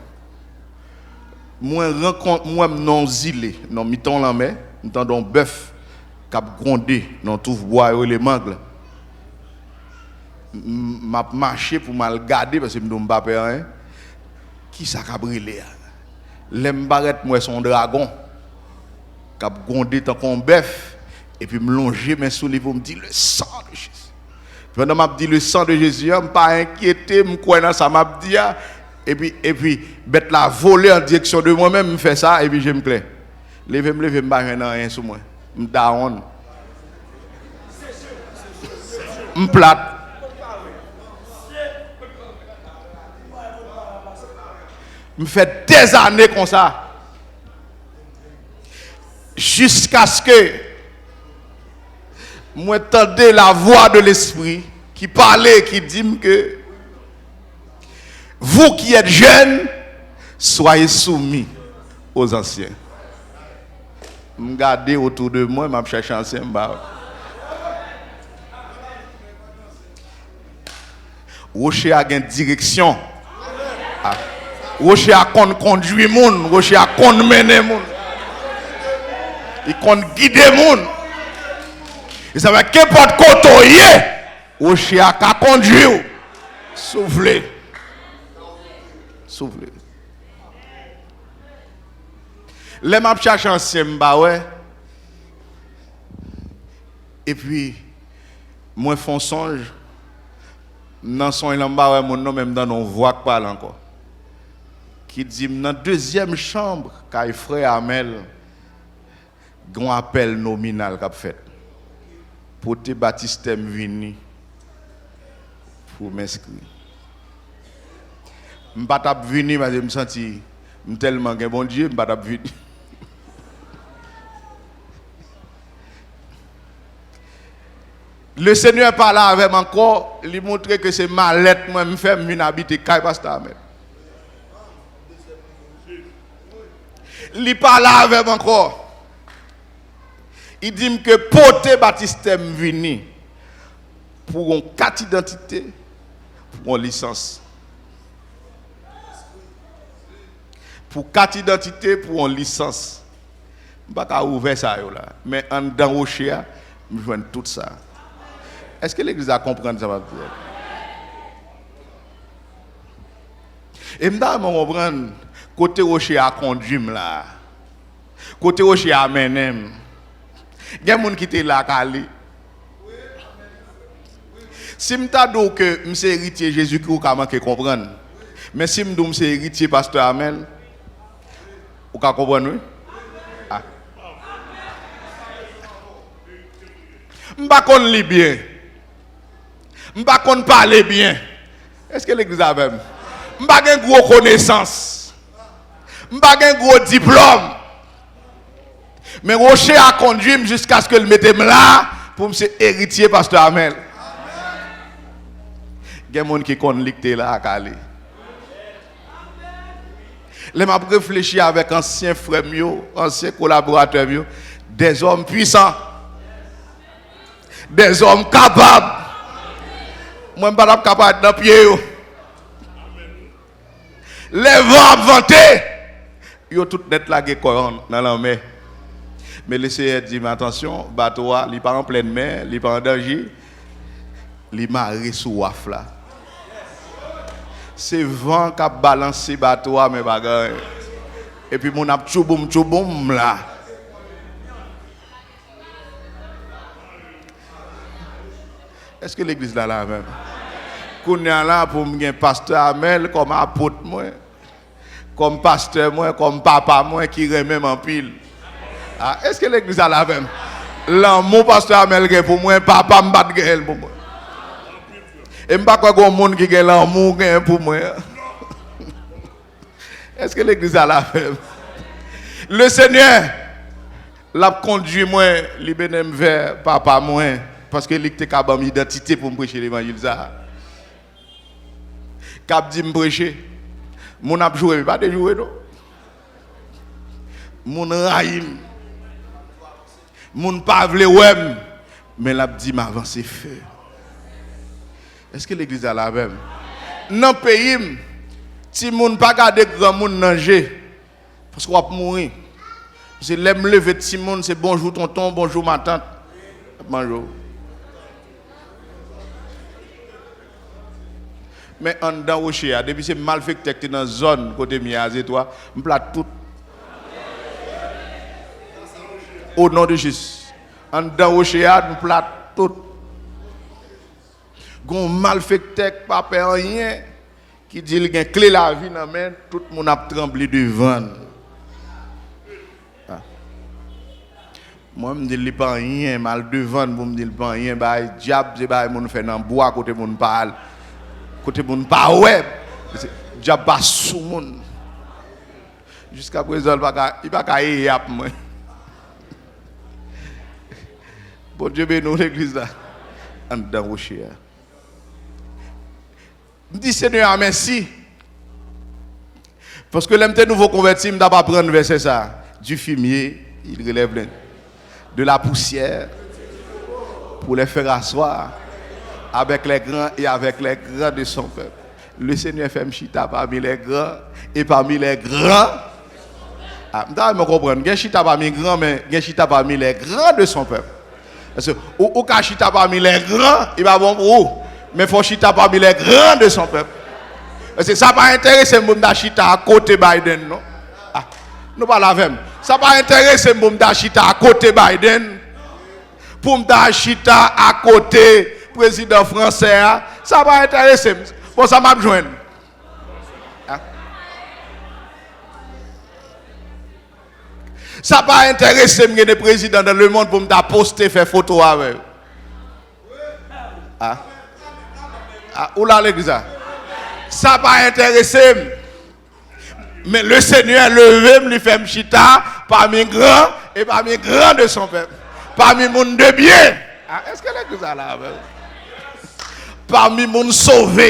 Mwen rankon-, mwen m nan yon zile, nan mitan lanmè, m tande yon bèf k ap gwonde nan touf bwa yo rele mang la. M, m ap mache pou m al gade, paske m di w m pa pè anyen. Kisa k ap rele a? Lè m parèt, m wè se yon dragon k ap gwonde tankou yon bèf, epi m lonje men sou li pou m di, "Le sang de Jésus." Pandan m ap di, "Le sang de Jésus" a, m pa enkyete, m kwè nan sa m ap di a, epi, epi bèt la vole an direksyon de mwen menm, m fè sa, epi je m klè. Leve m leve, m pa jwenn anyen sou mwen. M dawonn. M plat. M fè dèzane konsa. Jiskaske mwen tande la voix de l'esprit ki pale, ki di m ke, "Vous qui êtes jeunes, soyez soumis aux anciens." M gade otou de mwen, m ap chèche ansyen, m pa. Woche a gen direksyon. A. Woche a konn kondui moun, woche a konn mennen moun. Li konn gide moun. E sa fè kenpòt kote w ye, woche a ka kondui w. Si w vle. Si w vle. Lè m ap chache ansyen m pa wè, epi mwen fè yon sonj, m nan sonj lan m pa wè moun non, men m tande yon vwa k pale ankò, ki di m nan dezyèm chanm kay frè Amèl, gen yon apèl nominal k ap fèt. Pote batistè m vini pou m enskri. M pa t ap vini paske m santi m tèlman gen Bondye, m pa t ap vini. Lesenyè pale avè m ankò, li montre ke se malèt mwen m fè, m vin abite kay pastè Amèl. Li pale avè m ankò. Li di m ke pote batistè m vini pou yon kat idantite, pou yon lisans. Pou kat idantite, pou yon lisans. M pa ka ouvè sa yo la. Men anndan woche a, m jwenn tout sa. Èske legliz la konprann sa m ap di a? E m ta renmen w konprann kote woche a kondui m la. Kote woche a mennen m. Gen moun ki te la ak ale. Si m ta di w ke m se eritye Jezikri, ou ka manke konprann. Men si m di w m se eritye pastè Amèl, ou ka konprann, wi. Ah. M pa konn li byen. M pa konn pale byen. Èske legliz avè m? M pa gen gwo konesans. M pa gen gwo diplòm. Men woche a kondui m jiskaske l mete m la pou m se eritye pastè Amèl. Gen moun ki konn li k te la ak ale. Lè m ap reflechi avèk ansyen frè m yo, ansyen kolaboratè m yo, dèzòm pwisan, dèzòm kapab, mwen m pa t ap ka parèt nan pye yo. Lè van ap vante, yo tout nèt lage kò yo nan lanmè. Men Lesenyè di m, atansyon, bato a, li pa an plenn mè, li pa an danje, li mare sou waf la. Se van k ap balanse bato a, men pa gen anyen. Epi moun ap tchouboum tchouboum la. Èske legliz la la menm? Kounye a la, pou m gen pastè Amèl kòm apot mwen, kòm pastè mwen, kòm papa mwen ki renmen m anpil. Ah, èske legliz la la menm? Lanmou pastè Amèl gen pou mwen, papa m pa t genyen l pou mwen. E m pa kwè gen yon moun ki gen lanmou w genyen pou mwen. Èske legliz la la menm? Lesenyè, l ap kondui mwen, li mennen m vè papa mwen, paske li k te ka ban m idantite pou m preche levanjil sa a. K ap di m preche. Moun ap joure m, li pa te joure non. Moun rayi m. Moun pa vle wè m, men l ap di m avanse fè. Èske legliz la la avè m? Nan peyi m, timoun pa gade granmoun nan je, paske w ap mouri. Se lè m leve timoun, se bonjou tonton, bonjou matant. Ap manje w. Men anndan woche a, depi se malfektè k te nan zòn kote m ye a Zetwa, m plat tout. O non de Jezi. Anndan woche a, m plat tout. Gon malfektè k pa pè anyen, ki di l gen kle lavi nan men l, tout moun ap tranble devan l. Ah. Mwen, m di l li pa anyen, m al devan l pou m di l pa anyen, bagay dyab, se bagay moun fè nan bwa kote moun pa al, kote moun pa wè. Se, dyab pa sou moun. Jiska prezan, li pa ka, li pa ka eyap mwen. Bondye beni w, legliz la. Anndan woche a. M di Senyè a mèsi. Paske lè m te nouvo konvèti, m t ap aprann vèsè sa a. Du fumier, il relève les, de la poussière, pour les faire asseoir avec les grands et avec les grands de son peuple. Le Seigneur fè m chita parmi les grands et parmi les grands. Ah, m ta renmen konprann. Gen chita parmi gran, men gen chita parmi les grands de son peuple. Paske ou, ou ka chita parmi les grands, li pa bon pou ou. Men fò chita parmi les grands de son peuple. Paske sa pa enterese m pou m ta chita akote Biden, non. Ah, nou pale avè m. Sa pa enterese m pou m ta chita akote Biden. Pou m ta chita akote prezidan fransè a. Sa pa enterese m. Bon, sa m ap jwenn. Ah. Sa pa enterese m gen de prezidan dans le monde pou m ta poste, fè foto avè yo. Ah. Ah, ou la legliz la. Sa pa enterese m. Men le Seigneur leve m, li fè m chita parmi grand et parmi grand de son peuple. Parmi moun de byen. Ah, èske legliz la la avè m? Parmi moun sove.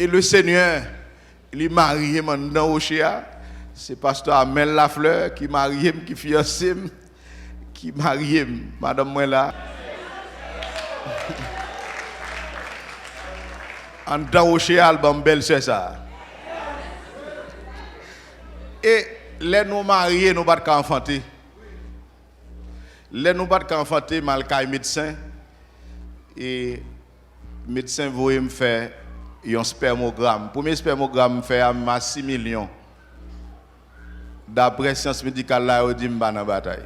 E le Seigneur, li marye m anndan woche a. Se pastè Amel Lafleur ki marye m, ki fiyanse m, ki marye m. Madanm mwen la. Anndan woche a, l ban m bèl sè sa. E lè nou marye, nou pa t ka anfante. Lè nou pa t ka anfante, m al kay medsen. E medsen voye m fè yon spèmogram. Premye spèmogram m fè a, m a sis milyon. Daprè syans medikal la, yo di m pa nan batay.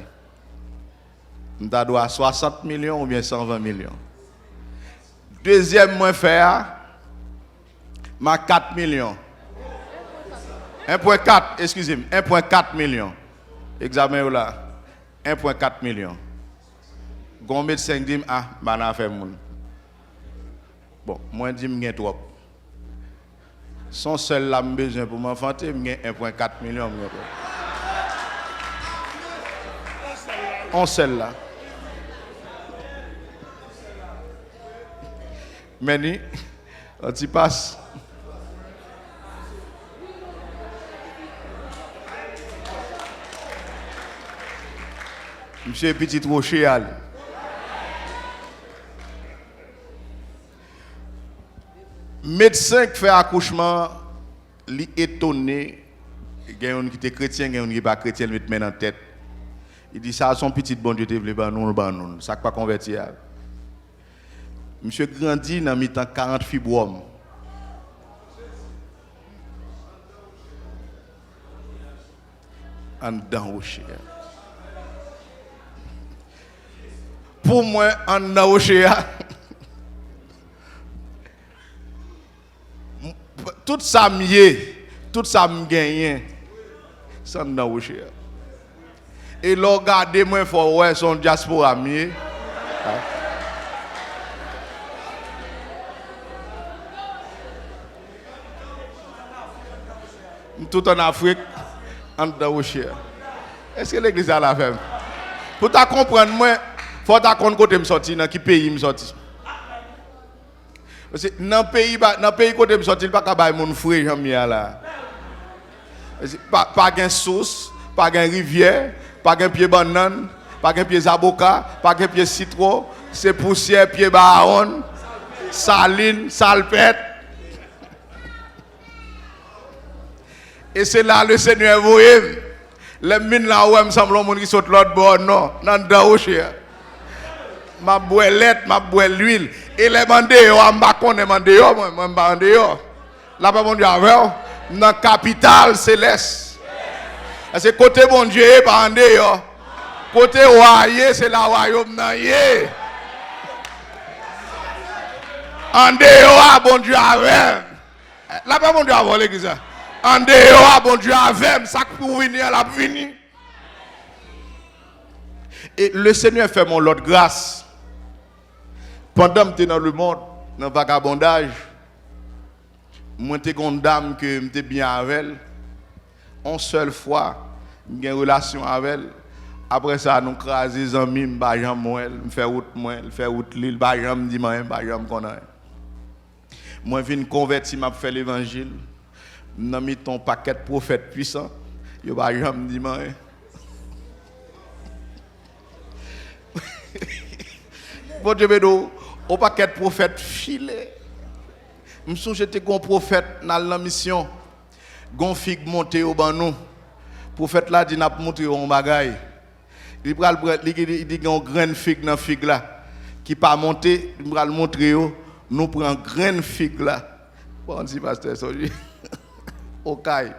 M ta dwe a swasant milyon oubyen san ven milyon. Dezyèm mwen fè a, m a kat milyon. En pwen kat, eskize m, en pwen kat milyon. Egzamen yo la, en pwen kat milyon. Gon medsen ki di m, ah, m pa nan afè moun. Bon, mwen di m gen twòp. Se yon sèl la m bezwen pou m anfante, m gen en pwen kat milyon, m gen twòp. Yon sèl la. Men ni, Antipas. Misye pitit woche a li. Medsen k fè akouchman, li etone. Gen youn ki te kretyen, gen youn ki pa kretyen, li met men nan tèt. Li di, sa a se yon pitit Bondye te vle ban nou, l ban nou l. Sa k pa konvèti a. Misye grandi nan mitan karant fibwòm. Anndan woche a. Pou mwen, anndan woche a, tout sa m ye, tout sa m genyen, se anndan woche a. E lè w gade mwen, fò w wè se yon dyaspora m ye. M tout ann Afrik, anndan woche a. Èske legliz la la avè m? Pou w ta konprann mwen, fò w ta konn kote m sòti, nan ki peyi m sòti. Paske nan peyi, nan peyi kote m sòti, li pa ka bay moun fre jan m ye a la. Paske pa, pa gen sous, pa gen rivyè, pa gen pye bannann, pa gen pye zaboka, pa gen pye sitwon, se pousyè, pye bawonn, salin, salpèt. E se la Lesenyè voye m. Lè m vin la, ou wè m sanble yon moun ki sot lòt bò, non, nan anndan woche a. M ap bwè lèt, m ap bwè lwil. E lè m andeyò a, m pa konnen m andeyò, mwen, mwen m pa andeyò. Lapè Bondye avè w. M nan kapital selès. Paske kote Bondye ye pa andeyò. Kote wa ye, se la wayòm nan ye. Andeyò a, Bondye avè m. Lapè Bondye avè w, legliz la. Andeyò a, Bondye avè m. Sa k pou vini an, l ap vini. E Lesenyè fè m yon lòt gras. Pandan m te nan lemonn, nan vagabondaj, mwen te gen yon dam ke m te byen avè l. Yon sèl fwa, m gen relasyon avè l. Apre sa, nou kraze zanmi, m pa janm wè l. M fè wout mwen, l fè wout li, l pa janm di m anyen, m pa janm konn anyen. Mwen vin konvèti, m ap fè levanjil. M nan mitan yon pakèt pwofèt pwisan. Yo pa janm di m anyen. Bondye beni w. On pakèt pwofèt file. M sonje te gen yon pwofèt n al nan misyon. Gen yon fig monte yo ban nou. Pwofèt la di n ap montre yo yon bagay. Li pral pran, li, li, li gen yon grenn fig nan fig la ki pa monte, li pral montre yo, nou pran grenn fig la. Bon, di pastè Sonje. Okay.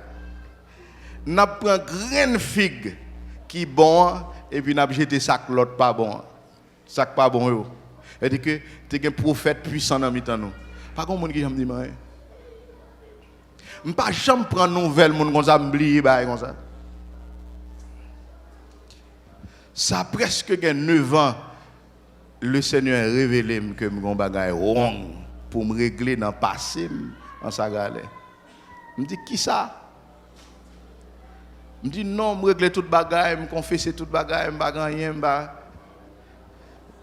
N ap pran grenn fig ki bon an, epi n ap jete sa k lòt pa bon an. Sa k pa bon yo. Sètadi ke te gen pwofèt pwisan nan mitan nou. Pa gen moun ki janm di m anyen. M pa janm pran nouvèl moun konsa, m bliye bagay konsa. Sa prèske gen nevan, Lesenyè revele m ke m gen yon bagay wrong pou m regle nan pase m an Sagalè. M di, "Kisa?" M di, "Non, m regle tout bagay, m konfese tout bagay, m pa gen anyen, m pa."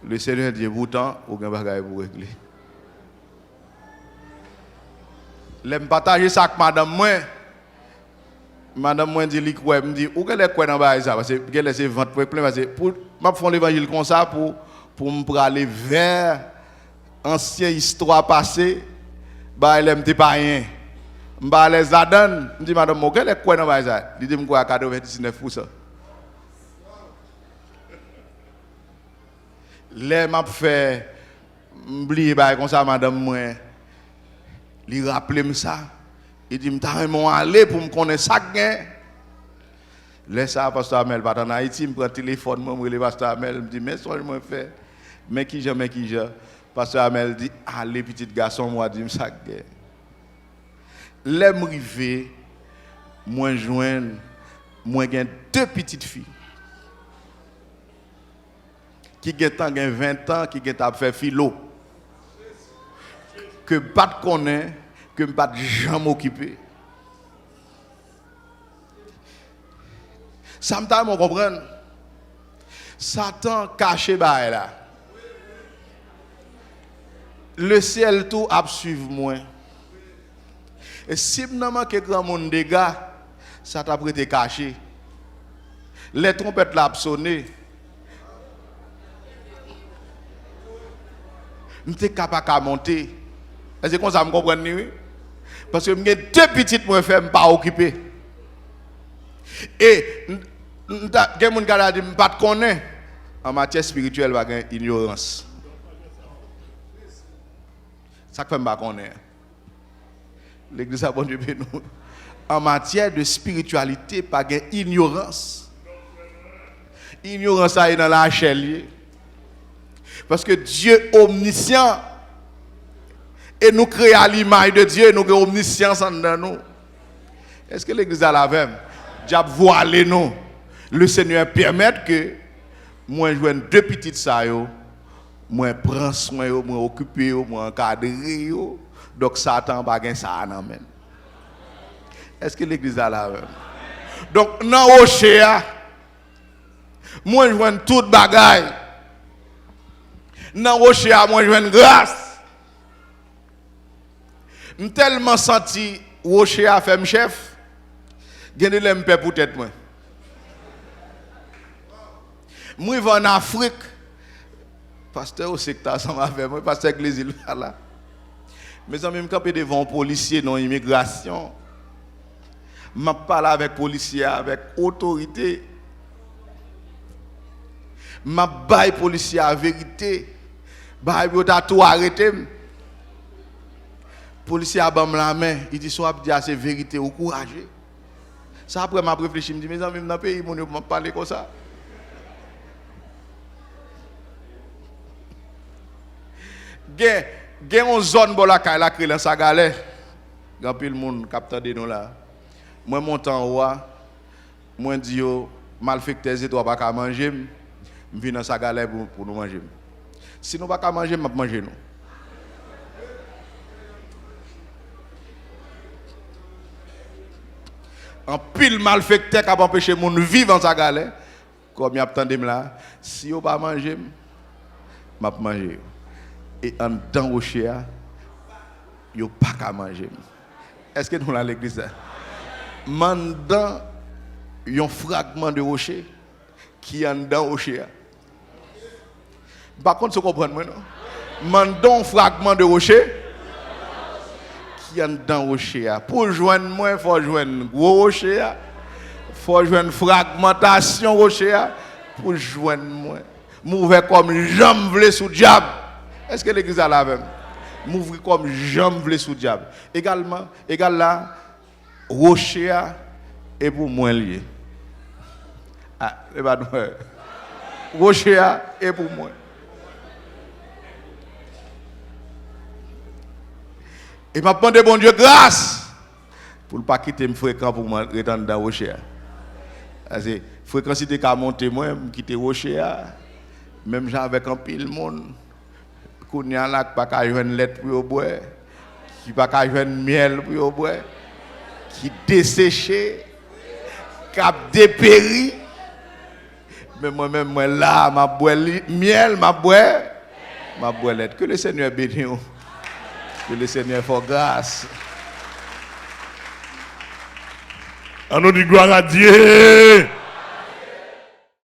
Lesenyè di, "Epoutan, ou gen bagay pou w regle." Lè m pataje sa ak madanm mwen, madanm mwen di li kwè, m di, "Ou genlè kwè nan bagay sa, paske genlè se vant mwen k plen, paske pou m ap fè yon levanjil konsa pou, pou m prale vè ansyen istwa pase, bagay lè m te payen. M pa alèz ladan l." M di, "Madanm mwen, ou genlè kwè nan bagay sa?" Li di m kwè a katrevendiznèf pousan. Lè m ap fè, m bliye bagay konsa, madanm mwen, li raple m sa. Li di, "M ta renmen w ale pou m konnen sa k gen." Lè sa a, pastè Amèl pa t ann Ayiti, m pran telefòn mwen, m rele pastè Amèl, m di, "Men sonj mwen fè, men kijan, men kijan." Pastè Amèl di, "Ale, pitit gason m, w a di m sa k gen." Lè m rive, mwen jwenn, mwen gen de pitit fi ki gentan gen ven tan, ki gentan ap fè filo, ke m pa t konnen, ke m pa t janm okipe. Sa m ta renmen w konprann, Satan kache bagay la. Lesyèl tou ap swiv mwen. E si m nan manke granmoun dega, sa t ap rete kache. Lè twonpèt la ap sone, m te ka pa ka monte. Èske konsa m konprann li, wi? Paske m gen de pitit mwen fè, m pa okipe. E m, m ta, gen moun ka ta di m pa t konnen. An matyè espirityèl, pa gen inyorans. Sa k fè m pa konnen? Legliz la, Bondye beni w. An matyè de espirityalite, pa gen inyorans. Inyorans la, e nan lachè l ye. Paske Dye omnisyan, e nou kreye a limaj de Dye, nou gen omnisyans anndan nou. Èske legliz la la avè m? Dyab vwale nou. Lesenyè pèmèt ke mwen jwenn de pitit sa yo, mwen pran swen yo, mwen okipe yo, mwen ankadre yo. Donk, Satan pa gen sa a nan men l. Èske legliz la la avè m? Donk, nan woche a, mwen jwenn tout bagay. Nan woche a, mwen jwenn gras. M tèlman santi woche a fè m chèf, gen de lè m pè pou tèt mwen. M rive ann Afrik, pastè Ose ki ta ansanm avè mwen, pastè Glezil pa la. Mezanmi, m kanpe devan yon polisye nan imigrasyon. M ap pale avèk polisye a avèk otorite. M ap bay polisye a verite. Bay pou yo ta tou arete m. Polisye a ban m lamen. Li di, "Sa w ap di a se verite, ou kouraje." Sa apre m ap reflechi, m di, "Mezanmi, m nan peyi moun yo pou m ap pale konsa." Gen, gen yon zòn bò lakay la k rele Ansagalè. Gen anpil moun k ap tande nou la. Mwen monte anwo a, mwen di yo, "Malfektè Zetwa pa ka manje m, m vin Ansagalè pou, pou nou manje m. Si nou pa ka manje m, m ap manje nou." Anpil malfektè k ap anpeche moun viv Ansagalè, kòm y ap tande m la, "Si yo pa manje m, m ap manje yo." E anndan woche a, yo pa ka manje m. Èske nou la legliz la? M anndan yon fragman de woche ki anndan woche a. M pa konn si w konprann mwen, non. Mande yon fragman de woche ki anndan woche a. Pou w jwenn mwen, fò w jwenn gwo woche a. Fò w jwenn fragmantasyon woche a pou w jwenn mwen. M ouvè kò m jan m vle sou dyab. Èske legliz la la avè m? M ouvri kò m jan m vle sou dyab. Egalman, egal la, woche a, e pou mwen l ye. Ah, e pa nou. Woche a, e pou mwen. E m ap mande Bondye gras pou l pa kite m frekan pou mwen ret anndan woche a. Paske frekansite ka monte mwen, m kite woche a, menm jan avèk anpil moun. Kounye a la, ki pa ka jwenn lèt pou yo bwè, ki pa ka jwenn myèl pou yo bwè, ki deseche, k ap deperi. Men mwen menm, mwen la, m ap bwè li, myèl, m ap bwè, m ap bwè lèt. Ke le Senyè beni w. Ke le Senyè fè w gras. An nou di glwa a Dye.